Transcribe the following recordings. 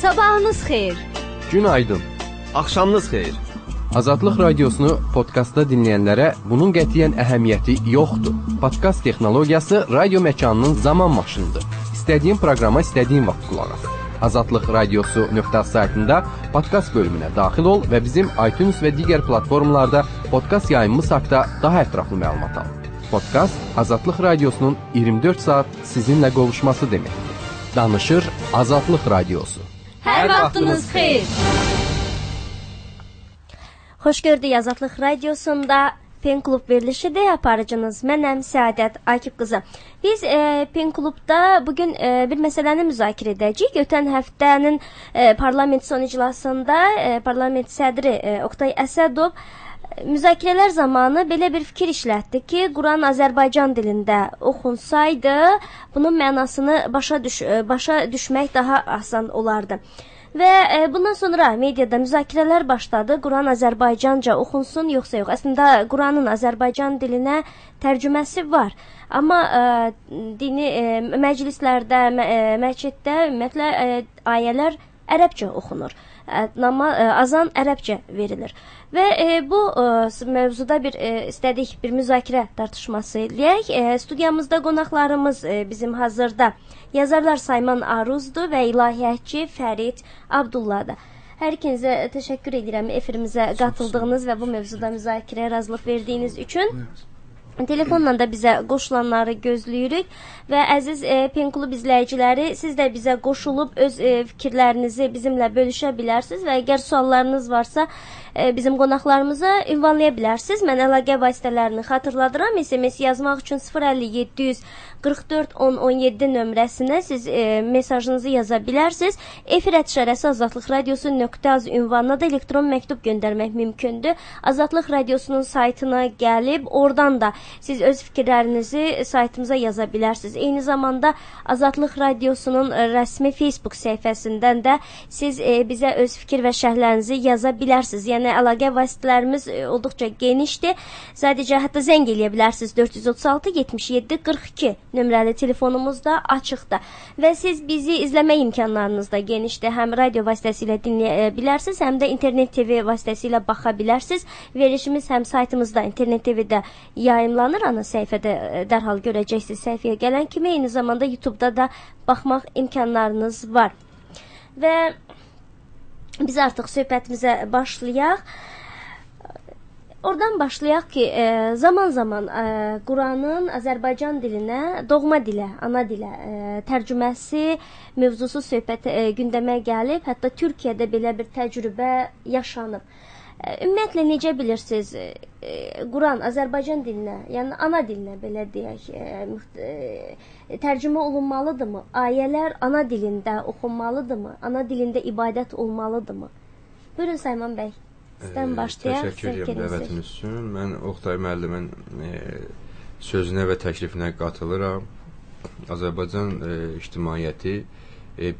Sabahınız xeyir. Günaydın. Axşamınız xeyir. Azadlıq Radiosunu podkastda dinləyənlərə bunun qətiyyən əhəmiyyəti yoxdur. Podkast texnologiyası radio məkanının zaman maşınıdır. İstədiyin proqrama istədiyin vaxt qulaq as. Azadlıq Radiosu.az saytında podkast bölümünə daxil ol və bizim iTunes və digər platformlarda podkast yayımımız haqda daha ətraflı məlumat al. Podkast Azadlıq Radiosunun 24 saat sizinlə qovuşması deməkdir. Danışır Azadlıq Radiosu. Hər vaxtınız xeyir. Xoş gördük Azadlıq Radiosunda PEN Klub verilişidir. Aparıcınız mənəm Səadət Akif qızı. Biz PEN Klubda bugün bir məsələni müzakirə edəcəyik. Ötən həftənin parlament son iclasında parlament sədri Oqtay Əsədov müzakirələr zamanı belə bir fikir işlətdi ki, Quran Azərbaycan dilində oxunsaydı, bunun mənasını başa düşmək daha asan olardı. Və bundan sonra mediada müzakirələr başladı. Quran Azərbaycanca oxunsun, yoxsa yox. Əslində Quranın Azərbaycan dilinə tərcüməsi var. Amma dini məclislərdə, məsciddə ümumiyyətlə ayələr ərəbcə oxunur. Azan ərəbcə verilir. Və bu mövzuda bir istədik bir müzakirə tartışması eləyək. Studiyamızda qonaqlarımız bizim hazırda yazarlar Sayman Aruzdur və ilahiyyatçı Fərid Abdullahdır. Hər ikinizə təşəkkür edirəm efirimizə qatıldığınız və bu mövzuda müzakirəyə razılıq verdiyiniz üçün. Telefonla da bizə qoşulanları gözləyirik və əziz PEN Klub izləyiciləri, siz də bizə qoşulub öz fikirlərinizi bizimlə bölüşə bilərsiniz və əgər suallarınız varsa bizim qonaqlarımıza ünvanlaya bilərsiniz. Mən əlaqə vasitələrini xatırladıram. SMS yazmaq üçün 050 744 10 17 nömrəsinə siz mesajınızı yaza bilərsiniz. Efir@azadlıqradiosu.az ünvanına da elektron məktub göndərmək mümkündür. Azadlıq Radiosunun saytına gəlib oradan da siz öz fikirlərinizi saytımıza yaza bilərsiniz. Eyni zamanda Azadlıq Radiosunun rəsmi Facebook səhifəsindən də siz bizə öz fikir və şərhlərinizi yaza bilərsiniz. Yəni əlaqə vasitələrimiz olduqca genişdir. Sadəcə hətta zəng eləyə bilərsiniz. 436 77 42 nömrəli telefonumuz da açıqdır. Və siz bizi izləmə imkanlarınız da genişdir. Həm radio vasitəsilə dinləyə bilərsiniz, həm də internet TV vasitəsilə baxa bilərsiniz. Verilişimiz həm saytımızda, internet TV-də yayımlanır. Ana səhifədə dərhal görəcəksiniz səhifəyə gələn kimi. Eyni zamanda YouTube-da da baxmaq imkanlarınız var. Və biz artıq söhbətimizə başlayaq. Oradan başlayaq ki, zaman-zaman Quranın Azərbaycan dilinə, doğma dilə, ana dilə tərcüməsi mövzusu söhbət gündəmə gəlib. Hətta Türkiyədə belə bir təcrübə yaşanıb. Ümumiyyətlə, necə bilirsiniz, Quran Azərbaycan dilinə, yəni ana dilinə belə deyək, tərcümə olunmalıdırmı? Ayələr ana dilində oxunmalıdırmı? Ana dilində ibadət olmalıdırmı? Buyurun Sayman bəy, sizdən başlayaq. Təşəkkür edirəm dəvətiniz üçün. Mən Oqtay müəllimin sözünə və təklifinə qatılıram. Azərbaycan ictimaiyyəti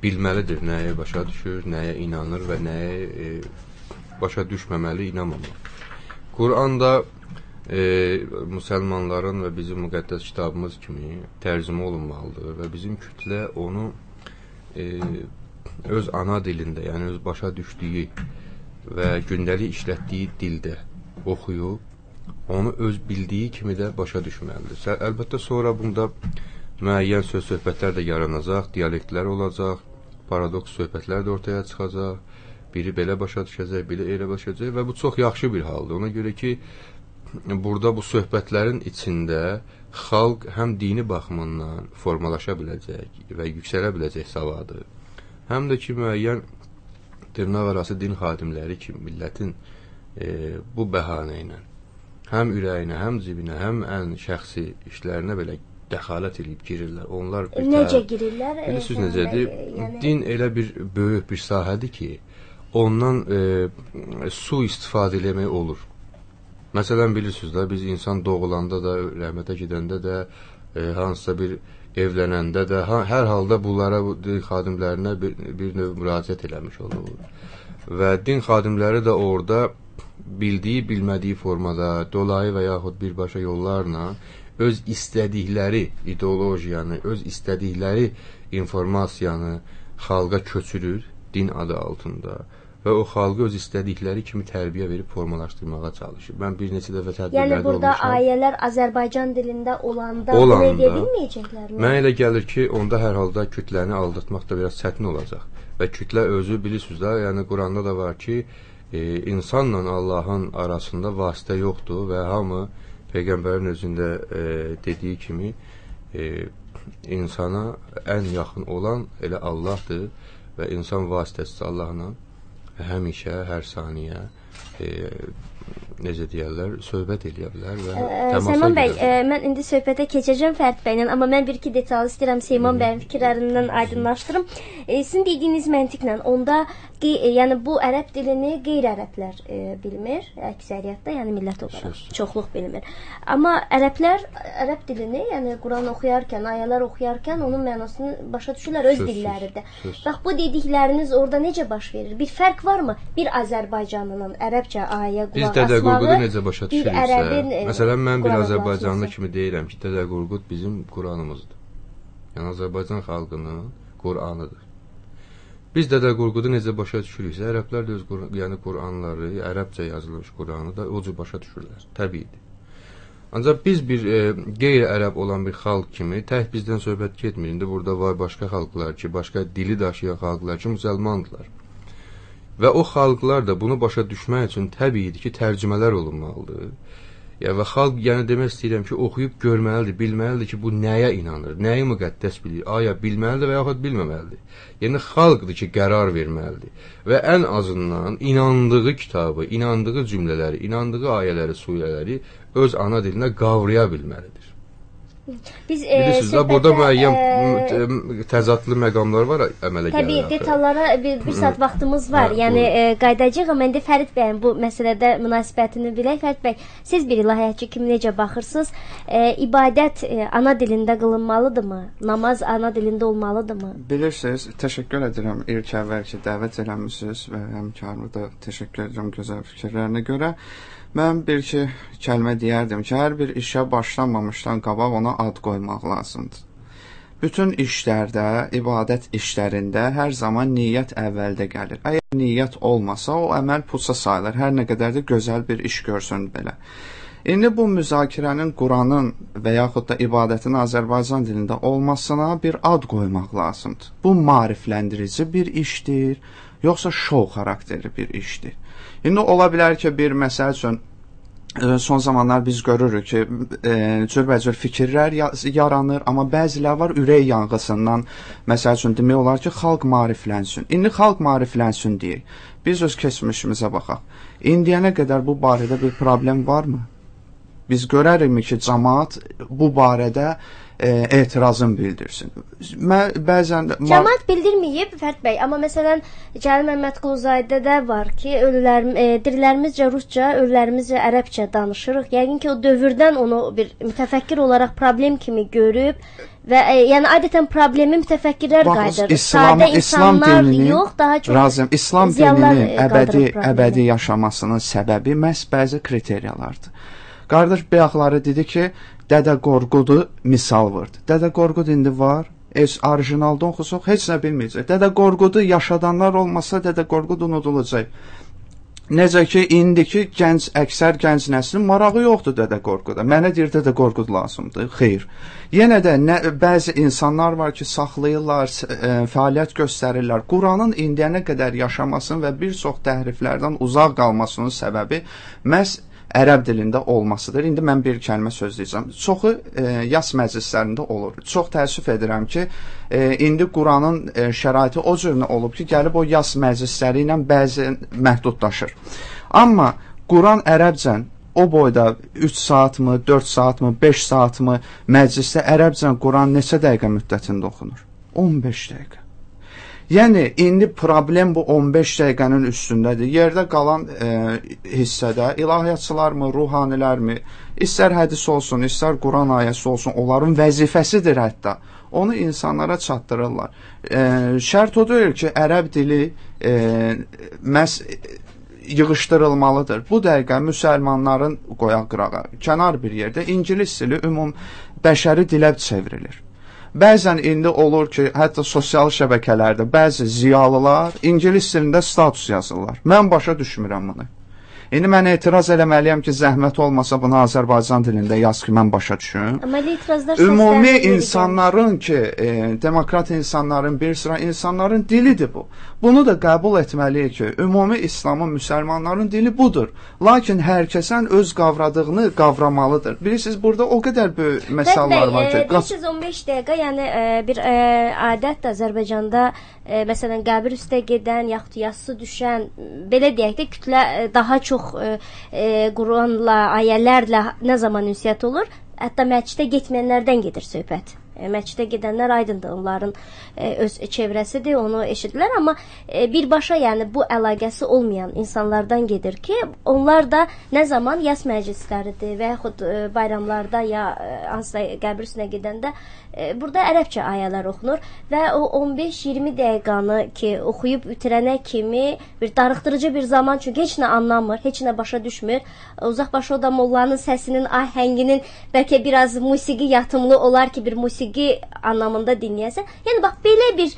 bilməlidir nəyə başa düşür, nəyə inanır və nəyə başa düşməməli, inanmamalı. Quran da müsəlmanların və bizim müqəddəs kitabımız kimi tərcümə olunmalıdır və bizim kütlə onu öz ana dilində, yəni öz başa düşdüyü və gündəlik işlətdiyi dildə oxuyub, onu öz bildiyi kimi də başa düşməlidir. Əlbəttə, sonra bunda müəyyən söz-söhbətlər də yaranacaq, dialektlər olacaq, paradoks söhbətlər də ortaya çıxacaq. Biri belə başa düşəcək, biri elə başa düşəcək və bu çox yaxşı bir haldır. Ona görə ki, burada bu söhbətlərin içində xalq həm dini baxımından formalaşa biləcək və yüksələ biləcək savadı, həm də ki, müəyyən dırnaq arası din xadimləri ki, millətin bu bəhanə ilə həm ürəyinə, həm cibinə, həm ən şəxsi işlərinə belə dəxalət eləyib girirlər. Onlar bir necə girirlər? Bilirsiniz necədir? Yəni... Din elə bir böyük bir sahədir ki, ondan su istifadə eləmək olur. Məsələn, bilirsiniz də, biz insan doğulanda da, rəhmətə gedəndə də, hansısa bir evlənəndə də, hər halda bunlara, bu din xadimlərinə bir növ müraciət eləmiş olur. Və din xadimləri də orada bildiyi, bilmədiyi formada, dolayı və yaxud birbaşa yollarla öz istədikləri ideologiyanı, öz istədikləri informasiyanı xalqa köçürür. din adı altında və o xalqı öz istədikləri kimi tərbiyə verib formalaşdırmağa çalışır. Mən bir neçə dəfə tədbirlərdə Yəni burada olmuşam. Ayələr Azərbaycan dilində olanda bunu edə bilməyəcəklərmi? Mənə elə gəlir ki, onda hər halda kütləni aldatmaq da biraz çətin olacaq. Və kütlə özü bilirsiniz də, yəni Quranda da var ki, insanla Allahın arasında vasitə yoxdur və hamı Peyğəmbərin özündə dediyi kimi insana ən yaxın olan elə Allahdır və insan vasitəsiz Allahla həmişə, hər saniyə necə deyərlər, söhbət eləyə bilər və təmasa Seyman bəy, girə bilər. Mən indi söhbətə keçəcəm Fərid bəylə, amma mən bir-iki detalı istəyirəm Seyman bəyin fikirlərindən aydınlaşdırım. Sizin dediyiniz məntiqlə onda yəni bu ərəb dilini qeyri-ərəblər bilmir, əksəriyyətdə, yəni millət olaraq Sözsüz. Çoxluq bilmir. Amma ərəblər ərəb dilini, yəni Quran oxuyarkən, ayələr oxuyarkən onun mənasını başa düşürlər öz Sözsüz, dillərində. Sözsüz. Bax bu dedikləriniz orada necə baş verir? Bir fərq varmı? Bir Azərbaycanlının ərəbcə ayə Biz qulaq Dədə Qorqudu asmağı, necə başa bir düşürüksə, ərəbin məsələn, mən bir Qurana qulaq Azərbaycanlı asması. kimi deyirəm ki, Dədə Qorqud bizim Quranımızdır. Yəni Azərbaycan xalqının Quranıdır. Biz Dədə Qorqudu necə başa düşürüksə, ərəblər də öz yəni Quranları, ərəbcə yazılmış Quranı da o cür başa düşürlər. Təbiidir. Ancaq biz bir qeyri-ərəb olan bir xalq kimi tək bizdən söhbət getmir. İndi burada var başqa xalqlar ki, başqa dili daşıyan xalqlar ki, müsəlmandılar. Və o xalqlar da bunu başa düşmək üçün təbiidir ki, tərcümələr olunmalıdır. Ya və xalq, yəni demək istəyirəm ki, oxuyub görməlidir, bilməlidir ki, bu nəyə inanır, nəyi müqəddəs bilir, aya bilməlidir və yaxud bilməməlidir. Yəni xalqdır ki, qərar verməlidir. Və ən azından inandığı kitabı, inandığı cümlələri, inandığı ayələri, surələri öz ana dilinə qavraya bilməlidir. Biz Bilirsiniz də, burada müəyyən təzadlı məqamlar var əmələ gələn. Təbii, detallara bir saat vaxtımız var. Hə, yəni qayıdacağıq, amma indi Fərid bəyin bu məsələdə münasibətini bilək. Fərid bəy, siz bir ilahiyyatçı kimi necə baxırsınız? İbadət ana dilində qılınmalıdırmı? Namaz ana dilində olmalıdırmı? Bilirsiniz, təşəkkür edirəm ilk əvvəl ki, dəvət eləmisiniz və həmkarıma da təşəkkür edirəm gözəl fikirlərinə görə. Mən bir-iki kəlmə deyərdim ki, hər bir işə başlanmamışdan qabaq ona ad qoymaq lazımdır. Bütün işlərdə, ibadət işlərində hər zaman niyyət əvvəldə gəlir. Əgər niyyət olmasa, o əməl puça sayılır, hər nə qədər də gözəl bir iş görsün belə. İndi bu müzakirənin Quranın və yaxud da ibadətin Azərbaycan dilində olmasına bir ad qoymaq lazımdır. Bu maarifləndirici bir işdir, yoxsa şou xarakterli bir işdir. İndi ola bilər ki, bir məsəl üçün son zamanlar biz görürük ki, cürbəcür fikirlər yaranır, amma bəzilər var ürək yanğısından, məsəl üçün demək olar ki, xalq maariflənsin. İndi xalq maariflənsin deyək. Biz öz keçmişimizə baxaq. İndiyənə qədər bu barədə bir problem varmı? Biz görərikmi ki, camaat bu barədə etirazını bildirsin. Mən bəzən camaat bildirməyib Fərid bəy, amma məsələn Cəlil Məmmədquluzadə də var ki, ölülər dirilərimizcə rusca, ölülərimizcə ərəbcə danışırıq. Yəqin ki, o dövrdən onu bir mütəfəkkir olaraq problem kimi görüb və yəni adətən problemi mütəfəkkirlər qayıdır. Sadə insanlar dininin, yox, daha çox razıyam. İslam dininin əbədi yaşamasının səbəbi məhz bəzi kriteriyalardır. Qardaş bəyaqları dedi ki, Dədə Qorqudu misal vurdu. Dədə Qorqud indi var, heç orijinalda oxusaq heç nə bilməyəcək. Dədə Qorqudu yaşadanlar olmasa Dədə Qorqud unudulacaq. Necə ki, indiki gənc, əksər gənc nəslin marağı yoxdur Dədə Qorquda. Mənə deyir Dədə Qorqud lazımdır. Xeyr. Yenə də bəzi insanlar var ki, saxlayırlar, fəaliyyət göstərirlər. Quranın indiyənə qədər yaşamasının və bir çox təhriflərdən uzaq qalmasının səbəbi məhz ərəb dilində olmasıdır. İndi mən bir kəlmə söz deyəcəm. Çoxu yas məclislərində olur. Çox təəssüf edirəm ki, indi Quranın şəraiti o cür olub ki, gəlib o yas məclisləri ilə bəzi məhdudlaşır. Amma Quran ərəbcən o boyda 3 saatmı, 4 saatmı, 5 saatmı məclisdə ərəbcən Quran neçə dəqiqə müddətində oxunur? 15 dəqiqə. Yəni, indi problem bu 15 dəqiqənin üstündədir. Yerdə qalan hissədə ilahiyyatçılarmı, ruhanilərmi, istər hədis olsun, istər Quran ayəsi olsun, onların vəzifəsidir hətta. Onu insanlara çatdırırlar. Şərt o deyil ki, ərəb dili məhz yığışdırılmalıdır. Bu dəqiqə müsəlmanların qoyaq qırağa, kənar bir yerdə ingilis dili ümum bəşəri dilə çevrilir. Bəzən indi olur ki, hətta sosial şəbəkələrdə bəzi ziyalılar ingilis dilində status yazırlar. Mən başa düşmürəm bunu. İndi mən etiraz eləməliyəm ki, zəhmət olmasa bunu Azərbaycan dilində yaz ki, mən başa düşüm. Amma etirazlar ümumi insanların ki, demokrat insanların, bir sıra insanların dilidir bu. Bunu da qəbul etməliyik ki, ümumi İslamın, müsəlmanların dili budur. Lakin hər kəsən öz qavradığını qavramalıdır. Bilirsiniz, burada o qədər böyük məsələlər var ki, 515 dəqiqə, yəni bir adətdir Azərbaycanda, məsələn, qəbir üstə gedən, yaxud yassı düşən, belə deyək də, kütlə daha çox Quranla, ayələrlə nə zaman ünsiyyət olur? Hətta məscidə getməyənlərdən gedir söhbət. Məscidə gedənlər aydındır, onların öz çevrəsidir, onu eşidirlər, amma birbaşa, yəni bu əlaqəsi olmayan insanlardan gedir ki, onlar da nə zaman yas məclisləridir və yaxud bayramlarda ya hansısa qəbir üstünə gedəndə burada ərəbcə ayələr oxunur və o 15-20 dəqiqanı ki, oxuyub bitirənə kimi bir darıxdırıcı bir zaman, çünki heç nə anlamır, heç nə başa düşmür. Uzaqbaşı o da mollanın səsinin, ahənginin bəlkə biraz musiqi yatımlı olar ki, bir musiqi anlamında dinləyəsən. Yəni bax, belə bir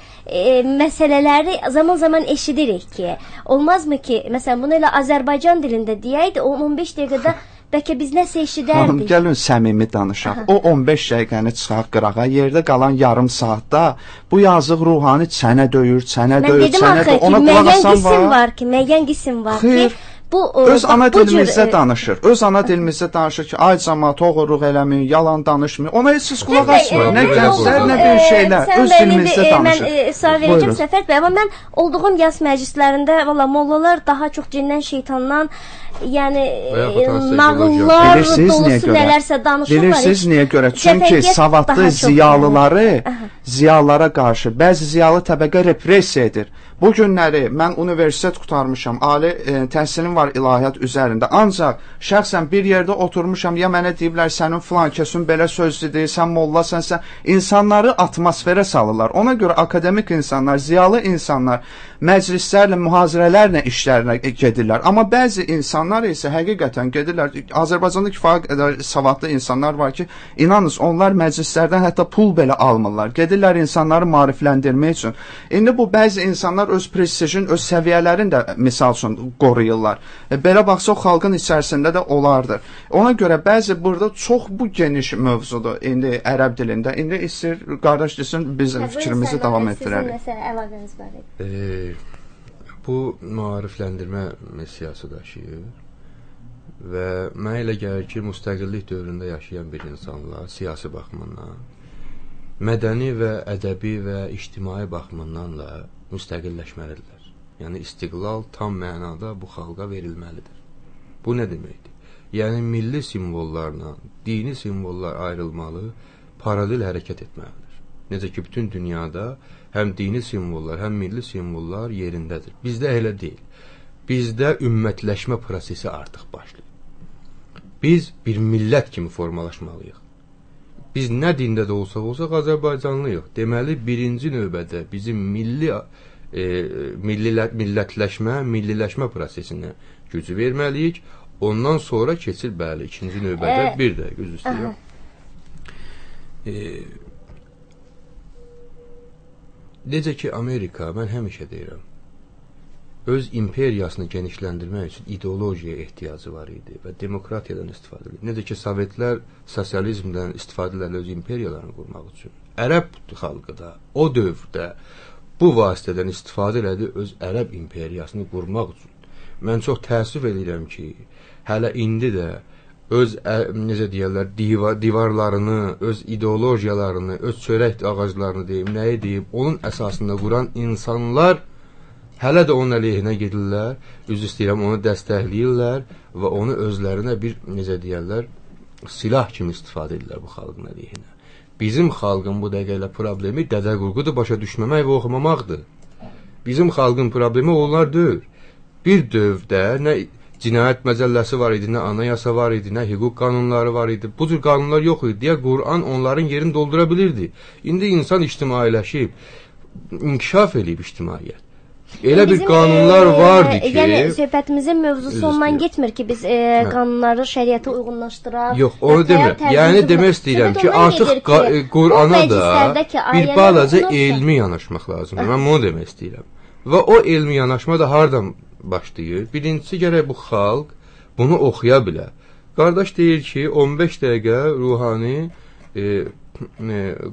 məsələləri zaman-zaman eşidirik ki, olmazmı ki, məsələn, bunu elə Azərbaycan dilində deyəydi, o 15 dəqiqədə bəlkə biz nəsə eşidərdik. Gəlin səmimi danışaq. O 15 dəqiqəni çıxaq qırağa, yerdə qalan yarım saatda bu yazıq ruhani çənə döyür, çənə döyür, çənə döyür. Ona qulaq asan var. Müəyyən qism var ki, bu öz ana dilimizdə danışır. Öz ana dilimizdə danışır ki, ay camaat, oğurluq eləməyin, yalan danışmayın. Ona heç siz qulaq asmayın. Nə gənclər, nə bir şeylər. Öz dilimizdə danışır. Mən sual verəcəm Səfər bəy, amma mən olduğum yas məclislərində valla mollalar daha çox cindən, şeytandan, yəni nağıllar dolusu nələrsə danışırlar. Bilirsiniz niyə görə? Çünki savadlı ziyalıları, ziyalılara qarşı bəzi ziyalı təbəqə repressiya edir. Bu günləri mən universitet qurtarmışam, ali təhsilim var ilahiyyat üzərində. Ancaq şəxsən bir yerdə oturmuşam, ya mənə deyiblər sənin filan kəsin belə söz dedi, sən mollasan, sən insanları atmosferə salırlar. Ona görə akademik insanlar, ziyalı insanlar məclislərlə, mühazirələrlə işlərinə gedirlər. Amma bəzi insanlar isə həqiqətən gedirlər. Azərbaycanda kifayət qədər savadlı insanlar var ki, inanınız, onlar məclislərdən hətta pul belə almırlar. Gedirlər insanları maarifləndirmək üçün. İndi bu bəzi insanlar öz prestijin, öz səviyyələrini də misal üçün qoruyurlar. Belə baxsaq, xalqın içərisində də olardır. Ona görə bəzi burada çox bu geniş mövzudur indi ərəb dilində. İndi istəyir qardaş desin, biz fikrimizi davam etdirərik. Sizin məsələ əlaqəniz var idi. Bu maarifləndirmə missiyası daşıyır və mənə elə gəlir ki, müstəqillik dövründə yaşayan bir insanlar siyasi baxımından, mədəni və ədəbi və ictimai baxımından da müstəqilləşməlidirlər. Yəni istiqlal tam mənada bu xalqa verilməlidir. Bu nə deməkdir? Yəni milli simvollarla dini simvollar ayrılmalı, paralel hərəkət etməlidir. Necə ki, bütün dünyada həm dini simvollar, həm milli simvollar yerindədir. Bizdə elə deyil. Bizdə ümmətləşmə prosesi artıq başlayır. Biz bir millət kimi formalaşmalıyıq. Biz nə dində də olsaq olsaq Azərbaycanlıyıq. Deməli, birinci növbədə bizim milli millətləşmə, milliləşmə prosesinə gücü verməliyik. Ondan sonra keçir, bəli, ikinci növbədə bir dəqiqə, üzr istəyirəm. Necə ki, Amerika, mən həmişə deyirəm, öz imperiyasını genişləndirmək üçün ideologiyaya ehtiyacı var idi və demokratiyadan istifadə edir. Necə ki, Sovetlər sosializmdən istifadə edirlər öz imperiyalarını qurmaq üçün. Ərəb xalqı da o dövrdə bu vasitədən istifadə elədi öz ərəb imperiyasını qurmaq üçün. Mən çox təəssüf edirəm ki, hələ indi də öz, necə deyərlər, divarlarını, öz ideologiyalarını, öz çörək ağaclarını deyim, nəyi deyim, onun əsasında quran insanlar hələ də onun əleyhinə gedirlər, üzr istəyirəm, onu dəstəkləyirlər və onu özlərinə bir, necə deyərlər, silah kimi istifadə edirlər bu xalqın əleyhinə. Bizim xalqın bu dəqiqə ilə problemi Dədə Qorqudu başa düşməmək və oxumamaqdır. Bizim xalqın problemi onlar deyil. Bir dövrdə nə cinayət məcəlləsi var idi, nə anayasa var idi, nə hüquq qanunları var idi. Bu cür qanunlar yox idi deyə Quran onların yerini doldura bilirdi. İndi insan ictimailəşib, inkişaf eləyib ictimaiyyət. Elə bir qanunlar vardı ki, yəni söhbətimizin mövzusu ondan getmir ki, biz qanunları şəriətə uyğunlaşdıraq. Yox, onu demirəm. Yəni demək istəyirəm ki, artıq Qurana da bir balaca elmi yanaşmaq lazımdır. Mən bunu demək istəyirəm. Və o elmi yanaşma da hardan başlayır? Birincisi gərək bu xalq bunu oxuya bilər. Qardaş deyir ki, 15 dəqiqə ruhani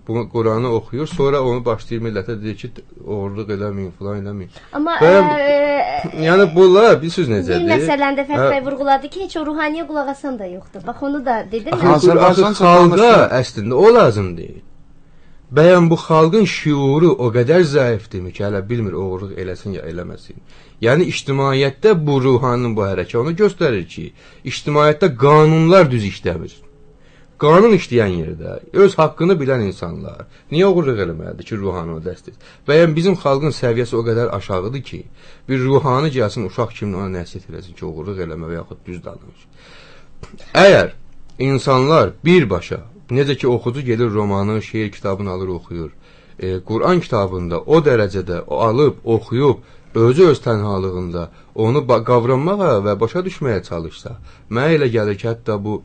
Quranı oxuyur, sonra onu başlayır millətə deyir ki, oğurluq eləməyin, filan eləməyin. Amma yəni bunlar bilirsiniz necədir? Bir məsələni də Fəth bəy vurğuladı ki, heç o ruhaniyə qulaq asan da yoxdur. Bax onu da dedim. Azərbaycan xalqa əslində o lazım deyil. Bəyən bu xalqın şüuru o qədər zəifdirmi ki, hələ bilmir oğurluq eləsin ya eləməsin. Yəni ictimaiyyətdə bu ruhaninin bu hərəkəti onu göstərir ki, ictimaiyyətdə qanunlar düz işləmir. Qanun işləyən yerdə öz haqqını bilən insanlar niyə oğurluq eləməlidir ki, ruhani onu dəstək? Bəyən bizim xalqın səviyyəsi o qədər aşağıdır ki, bir ruhani gəlsin uşaq kimi ona nəsihət eləsin ki, oğurluq eləmə və yaxud düz danış. Əgər insanlar birbaşa, necə ki oxucu gelir romanı, şeir kitabını alır, oxuyur, Quran kitabında o dərəcədə alıb, oxuyub, özü öz tənhalığında onu qavranmağa və başa düşməyə çalışsa, mənə elə gəlir ki, hətta bu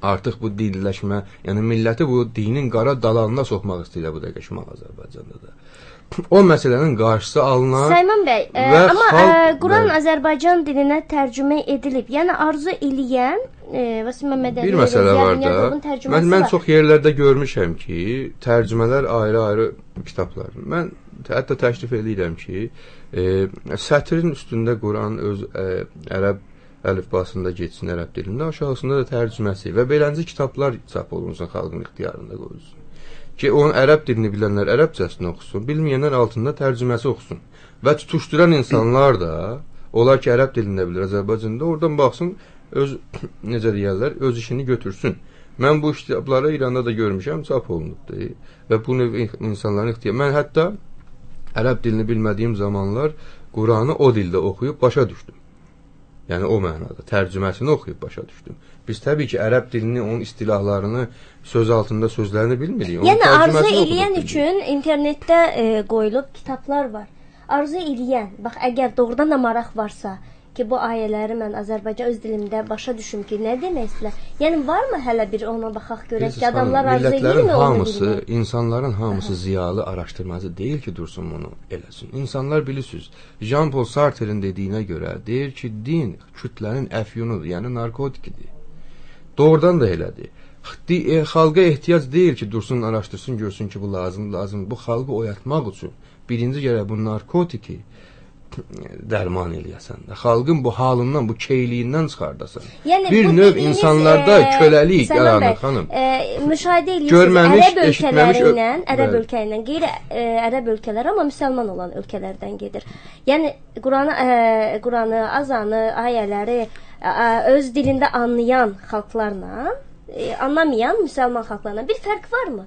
artıq bu dinləşmə, yəni milləti bu dinin qara dalanına soxmaq istəyirlər bu dəqiqə Şimal Azərbaycanda da. O məsələnin qarşısı alınan. Sayman bəy, amma Quran Azərbaycan dilinə tərcümə edilib. Yəni arzu eləyən Vasim Məmmədəliyev, bir məsələ var da. Mən çox yerlərdə görmüşəm ki, tərcümələr ayrı-ayrı kitablar. Mən hətta təklif eləyirəm ki, sətrin üstündə Quran öz ərəb əlifbasında getsin ərəb dilində, aşağısında da tərcüməsi və beləncə kitablar çap olunsun, xalqın ixtiyarında qoyulsun. Ki, onun ərəb dilini bilənlər ərəbcəsini oxusun, bilməyənlər altında tərcüməsi oxusun. Və tutuşduran insanlar da, onlar ki, ərəb dilində bilir Azərbaycanda, oradan baxsın, öz, necə deyərlər, öz işini götürsün. Mən bu kitabları İranda da görmüşəm, çap olunubdur. Və bu növ insanların ixtiyarı. Mən hətta ərəb dilini bilmədiyim zamanlar Quranı o dildə oxuyub başa düşdüm. Yəni o mənada tərcüməsini oxuyub başa düşdüm. Biz təbii ki, ərəb dilini, onun istilahlarını, söz altında sözlərini bilmirik. Onun yəni arzu eləyən üçün internetdə qoyulub kitablar var. Arzu eləyən, bax əgər doğrudan da maraq varsa ki, bu ayələri mən Azərbaycan öz dilimdə başa düşüm ki, nə demək istəyirlər? Yəni varmı hələ bir ona baxaq görək ki, adamlar arzu eləyirmi onu bilmək? İnsanların hamısı ziyalı araşdırmacı deyil ki, dursun bunu eləsin. İnsanlar bilirsiniz, Jean-Paul Sartre'in dediyinə görə deyir ki, din kütlənin əfyunudur, yəni narkotikidir. Doğrudan da elədir. Xalqa ehtiyac deyil ki, dursun, araşdırsın, görsün ki, bu lazım, lazım. Bu xalqı oyatmaq üçün birinci gərək bu narkotiki dərman eləyəsən də, xalqın bu halından, bu keyliyindən çıxardasan. Yəni, bir növ insanlarda köləlik yaranır, xanım. Müşahidə edirsiniz, ərəb ölkələri ilə, ərəb ölkə ilə, qeyri-ərəb ölkələr, amma müsəlman olan ölkələrdən gedir. Yəni, Quranı, azanı, ayələri öz dilində anlayan xalqlarla, anlamayan müsəlman xalqlarla bir fərq varmı?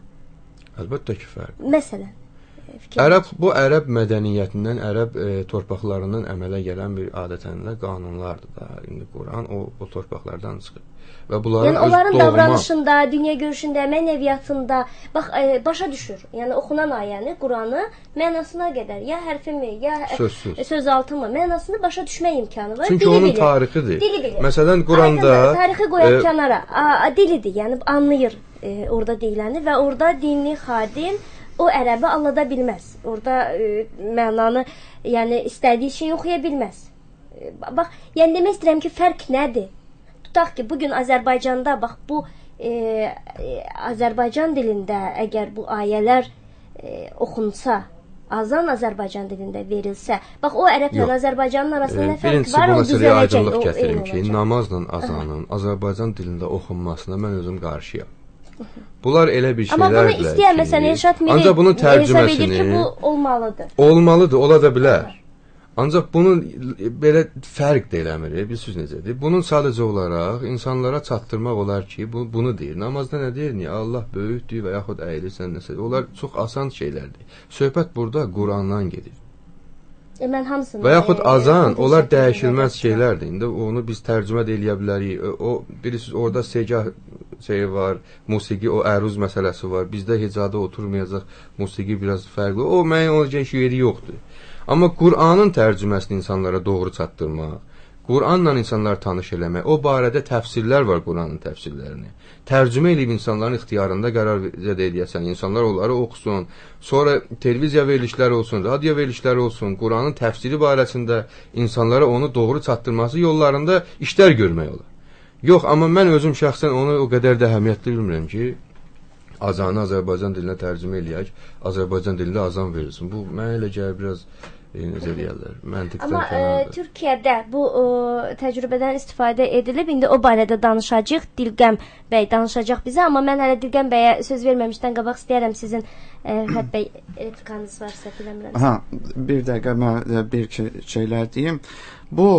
Əlbəttə ki, fərq. Məsələn? Bu ərəb mədəniyyətindən, ərəb torpaqlarından əmələ gələn bir adətənlə qanunlardır da. İndi Quran o torpaqlardan çıxır. Və bunların yəni onların davranışında, dünya görüşündə, mənəviyyatında, bax başa düşür. Yəni oxunan ayəni, Quranı mənasına qədər, ya hərfimi, ya söz altımı, mənasını başa düşmə imkanı var. Çünki onun tarixidir. Dili bilir. Məsələn, Quranda tarixi qoyaq kənara, dilidir, yəni anlayır orada deyiləni və orada dinli xadim o ərəbi anlada bilməz. Orada mənanı, yəni istədiyi şeyi oxuya bilməz. Bax, yəni demək istəyirəm ki, fərq nədir? Tutaq ki, bugün Azərbaycanda, bax bu Azərbaycan dilində əgər bu ayələr oxunsa, azan Azərbaycan dilində verilsə, bax o ərəblə Azərbaycanın arasında nə fərq var, o düzələcək. Birincisi bu məsələyə aydınlıq gətirim ki, namazla azanın Azərbaycan dilində oxunmasına mən özüm qarşıyam. Bunlar elə bir şeylərdirlər ki, amma bunu istəyən, məsələn, Elşad Miri ancaq bunun tərcüməsini hesab edir ki, bu olmalıdır. Olmalıdır, ola da bilər. Ancaq bunun belə fərq də eləmir, bilirsiniz necədir? Bunun sadəcə olaraq insanlara çatdırmaq olar ki, bunu deyir. Namazda nə deyir? Niyə? Allah böyükdür və yaxud əyilirsən nəsə. Onlar çox asan şeylərdir. Söhbət burada Qurandan gedir. Mən hamısını. Və yaxud azan, onlar dəyişilməz şeylərdir. İndi onu biz tərcümə də eləyə bilərik. O bilirsiniz, orada segah şeyi var, musiqi, o əruz məsələsi var. Bizdə hecada oturmayacaq, musiqi biraz fərqli. O müəyyən olacaq yeri yoxdur. Amma Qur'anın tərcüməsini insanlara doğru çatdırmaq, Qur'anla insanları tanış eləmək, o barədə təfsirlər var, Qur'anın təfsirlərini. Tərcümə eləyib insanların ixtiyarında qərar eləyəsən, insanlar onları oxusun, sonra televiziya verilişləri olsun, radio verilişləri olsun, Qur'anın təfsiri barəsində insanlara onu doğru çatdırması yollarında işlər görmək olar. Yox, amma mən özüm şəxsən onu o qədər də əhəmiyyətli bilmirəm ki, azanı Azərbaycan dilinə tərcümə eləyək, Azərbaycan dilində azan verilsin. Bu, mənə elə gəlir biraz necə deyərlər, məntiqdən Amma kənardır. Türkiyədə bu təcrübədən istifadə edilib. İndi o barədə danışacağıq. Dilqəm bəy danışacaq bizə, amma mən hələ Dilqəm bəyə söz verməmişdən qabaq istəyərəm sizin Fərid bəy replikanız varsa, bilmirəm. Ha, bir dəqiqə mən bir iki şeylər deyim. Bu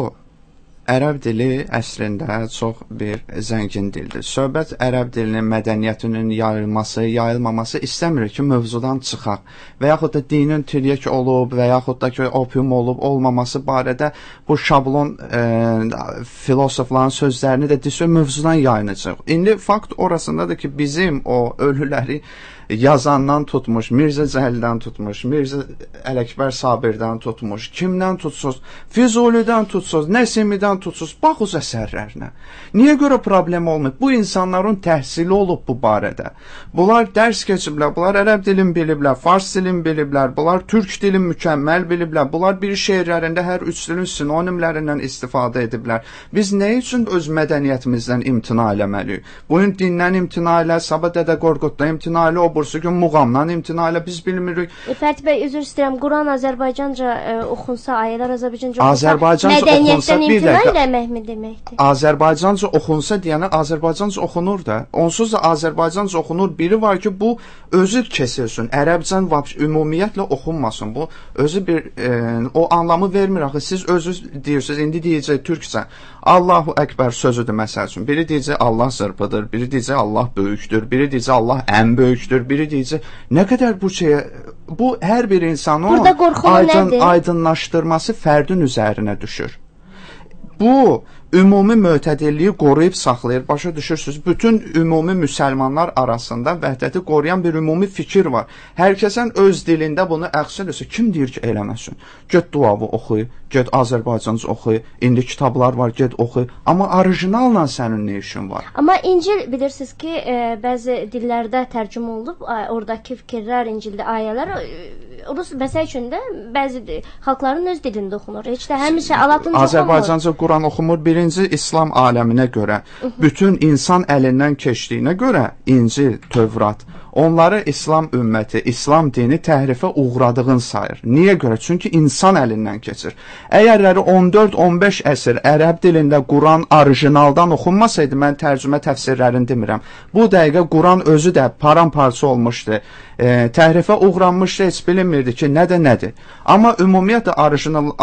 ərəb dili əslində çox bir zəngin dildir. Söhbət ərəb dilinin mədəniyyətinin yayılması, yayılmaması istəmirik ki, mövzudan çıxaq. Və yaxud da dinin tiryək olub və yaxud da ki, opium olub olmaması barədə bu şablon filosofların sözlərini də desə mövzudan yayınacaq. İndi fakt orasındadır ki, bizim o ölüləri yazandan tutmuş, Mirzə Cəlildən tutmuş, Mirzə Ələkbər Sabirdən tutmuş, kimdən tutsuz, Füzulidən tutsuz, Nəsimidən tutsuz, bax o əsərlərinə. Niyə görə problem olmayıb? Bu insanların təhsili olub bu barədə. Bunlar dərs keçiblər, bunlar ərəb dilini biliblər, fars dilini biliblər, bunlar türk dilini mükəmməl biliblər, bunlar bir şeirlərində hər üç dilin sinonimlərindən istifadə ediblər. Biz nə üçün öz mədəniyyətimizdən imtina eləməliyik? Bugün dindən imtina elə, sabah Dədə Qorquddan imtina elə, o bursu gün muğamdan imtina elə, biz bilmirik. Fərid bəy, üzr istəyirəm, Quran Azərbaycanca oxunsa, ayələr Azərbaycanca oxunsa, mədəniyyətdən imtina eləməkmi deməkdir? Azərbaycanca oxunsa deyənə Azərbaycanca oxunur da. Onsuz da Azərbaycanca oxunur. Biri var ki, bu özü kesilsin. Ərəbcan ümumiyyətlə oxunmasın. Bu özü bir o anlamı vermir axı. Siz özünüz deyirsiniz, indi deyəcək türkcə Allahu Əkbər sözüdür məsəl üçün. Biri deyəcək Allah zırpıdır, biri deyəcək Allah böyükdür, biri deyəcək Allah ən böyükdür, biri deyəcək nə qədər bu şeyə, bu hər bir insanın aydınlaşdırması fərdin üzərinə düşür. Bu ümumi mötədilliyi qoruyub saxlayır. Başa düşürsünüz? Bütün ümumi müsəlmanlar arasında vəhdəti qoruyan bir ümumi fikir var. Hər kəsin öz dilində bunu əxs edirsə, kim deyir ki, eləməsin? Get duavı oxuy, get Azərbaycanca oxuy, indi kitablar var, get oxuy. Amma orijinalla sənin nə işin var? Amma İncil bilirsiniz ki, bəzi dillərdə tərcümə olunub, oradakı fikirlər, İncildə ayələr, rus məsəl üçün də bəzi xalqların öz dilində oxunur. Heç də həmişə latınca oxunmur. Azərbaycanca Quran oxunmur. Birinci İslam aləminə görə, bütün insan əlindən keçdiyinə görə İncil, Tövrat, onları İslam ümməti, İslam dini təhrifə uğradığın sayır. Niyə görə? Çünki insan əlindən keçir. Əgərləri 14-15 əsr ərəb dilində Quran orijinaldan oxunmasaydı, mən tərcümə təfsirlərini demirəm. Bu dəqiqə Quran özü də paramparça olmuşdu. Təhrifə uğranmışdı, heç bilinmirdi ki, nə də nədir. Amma ümumiyyətlə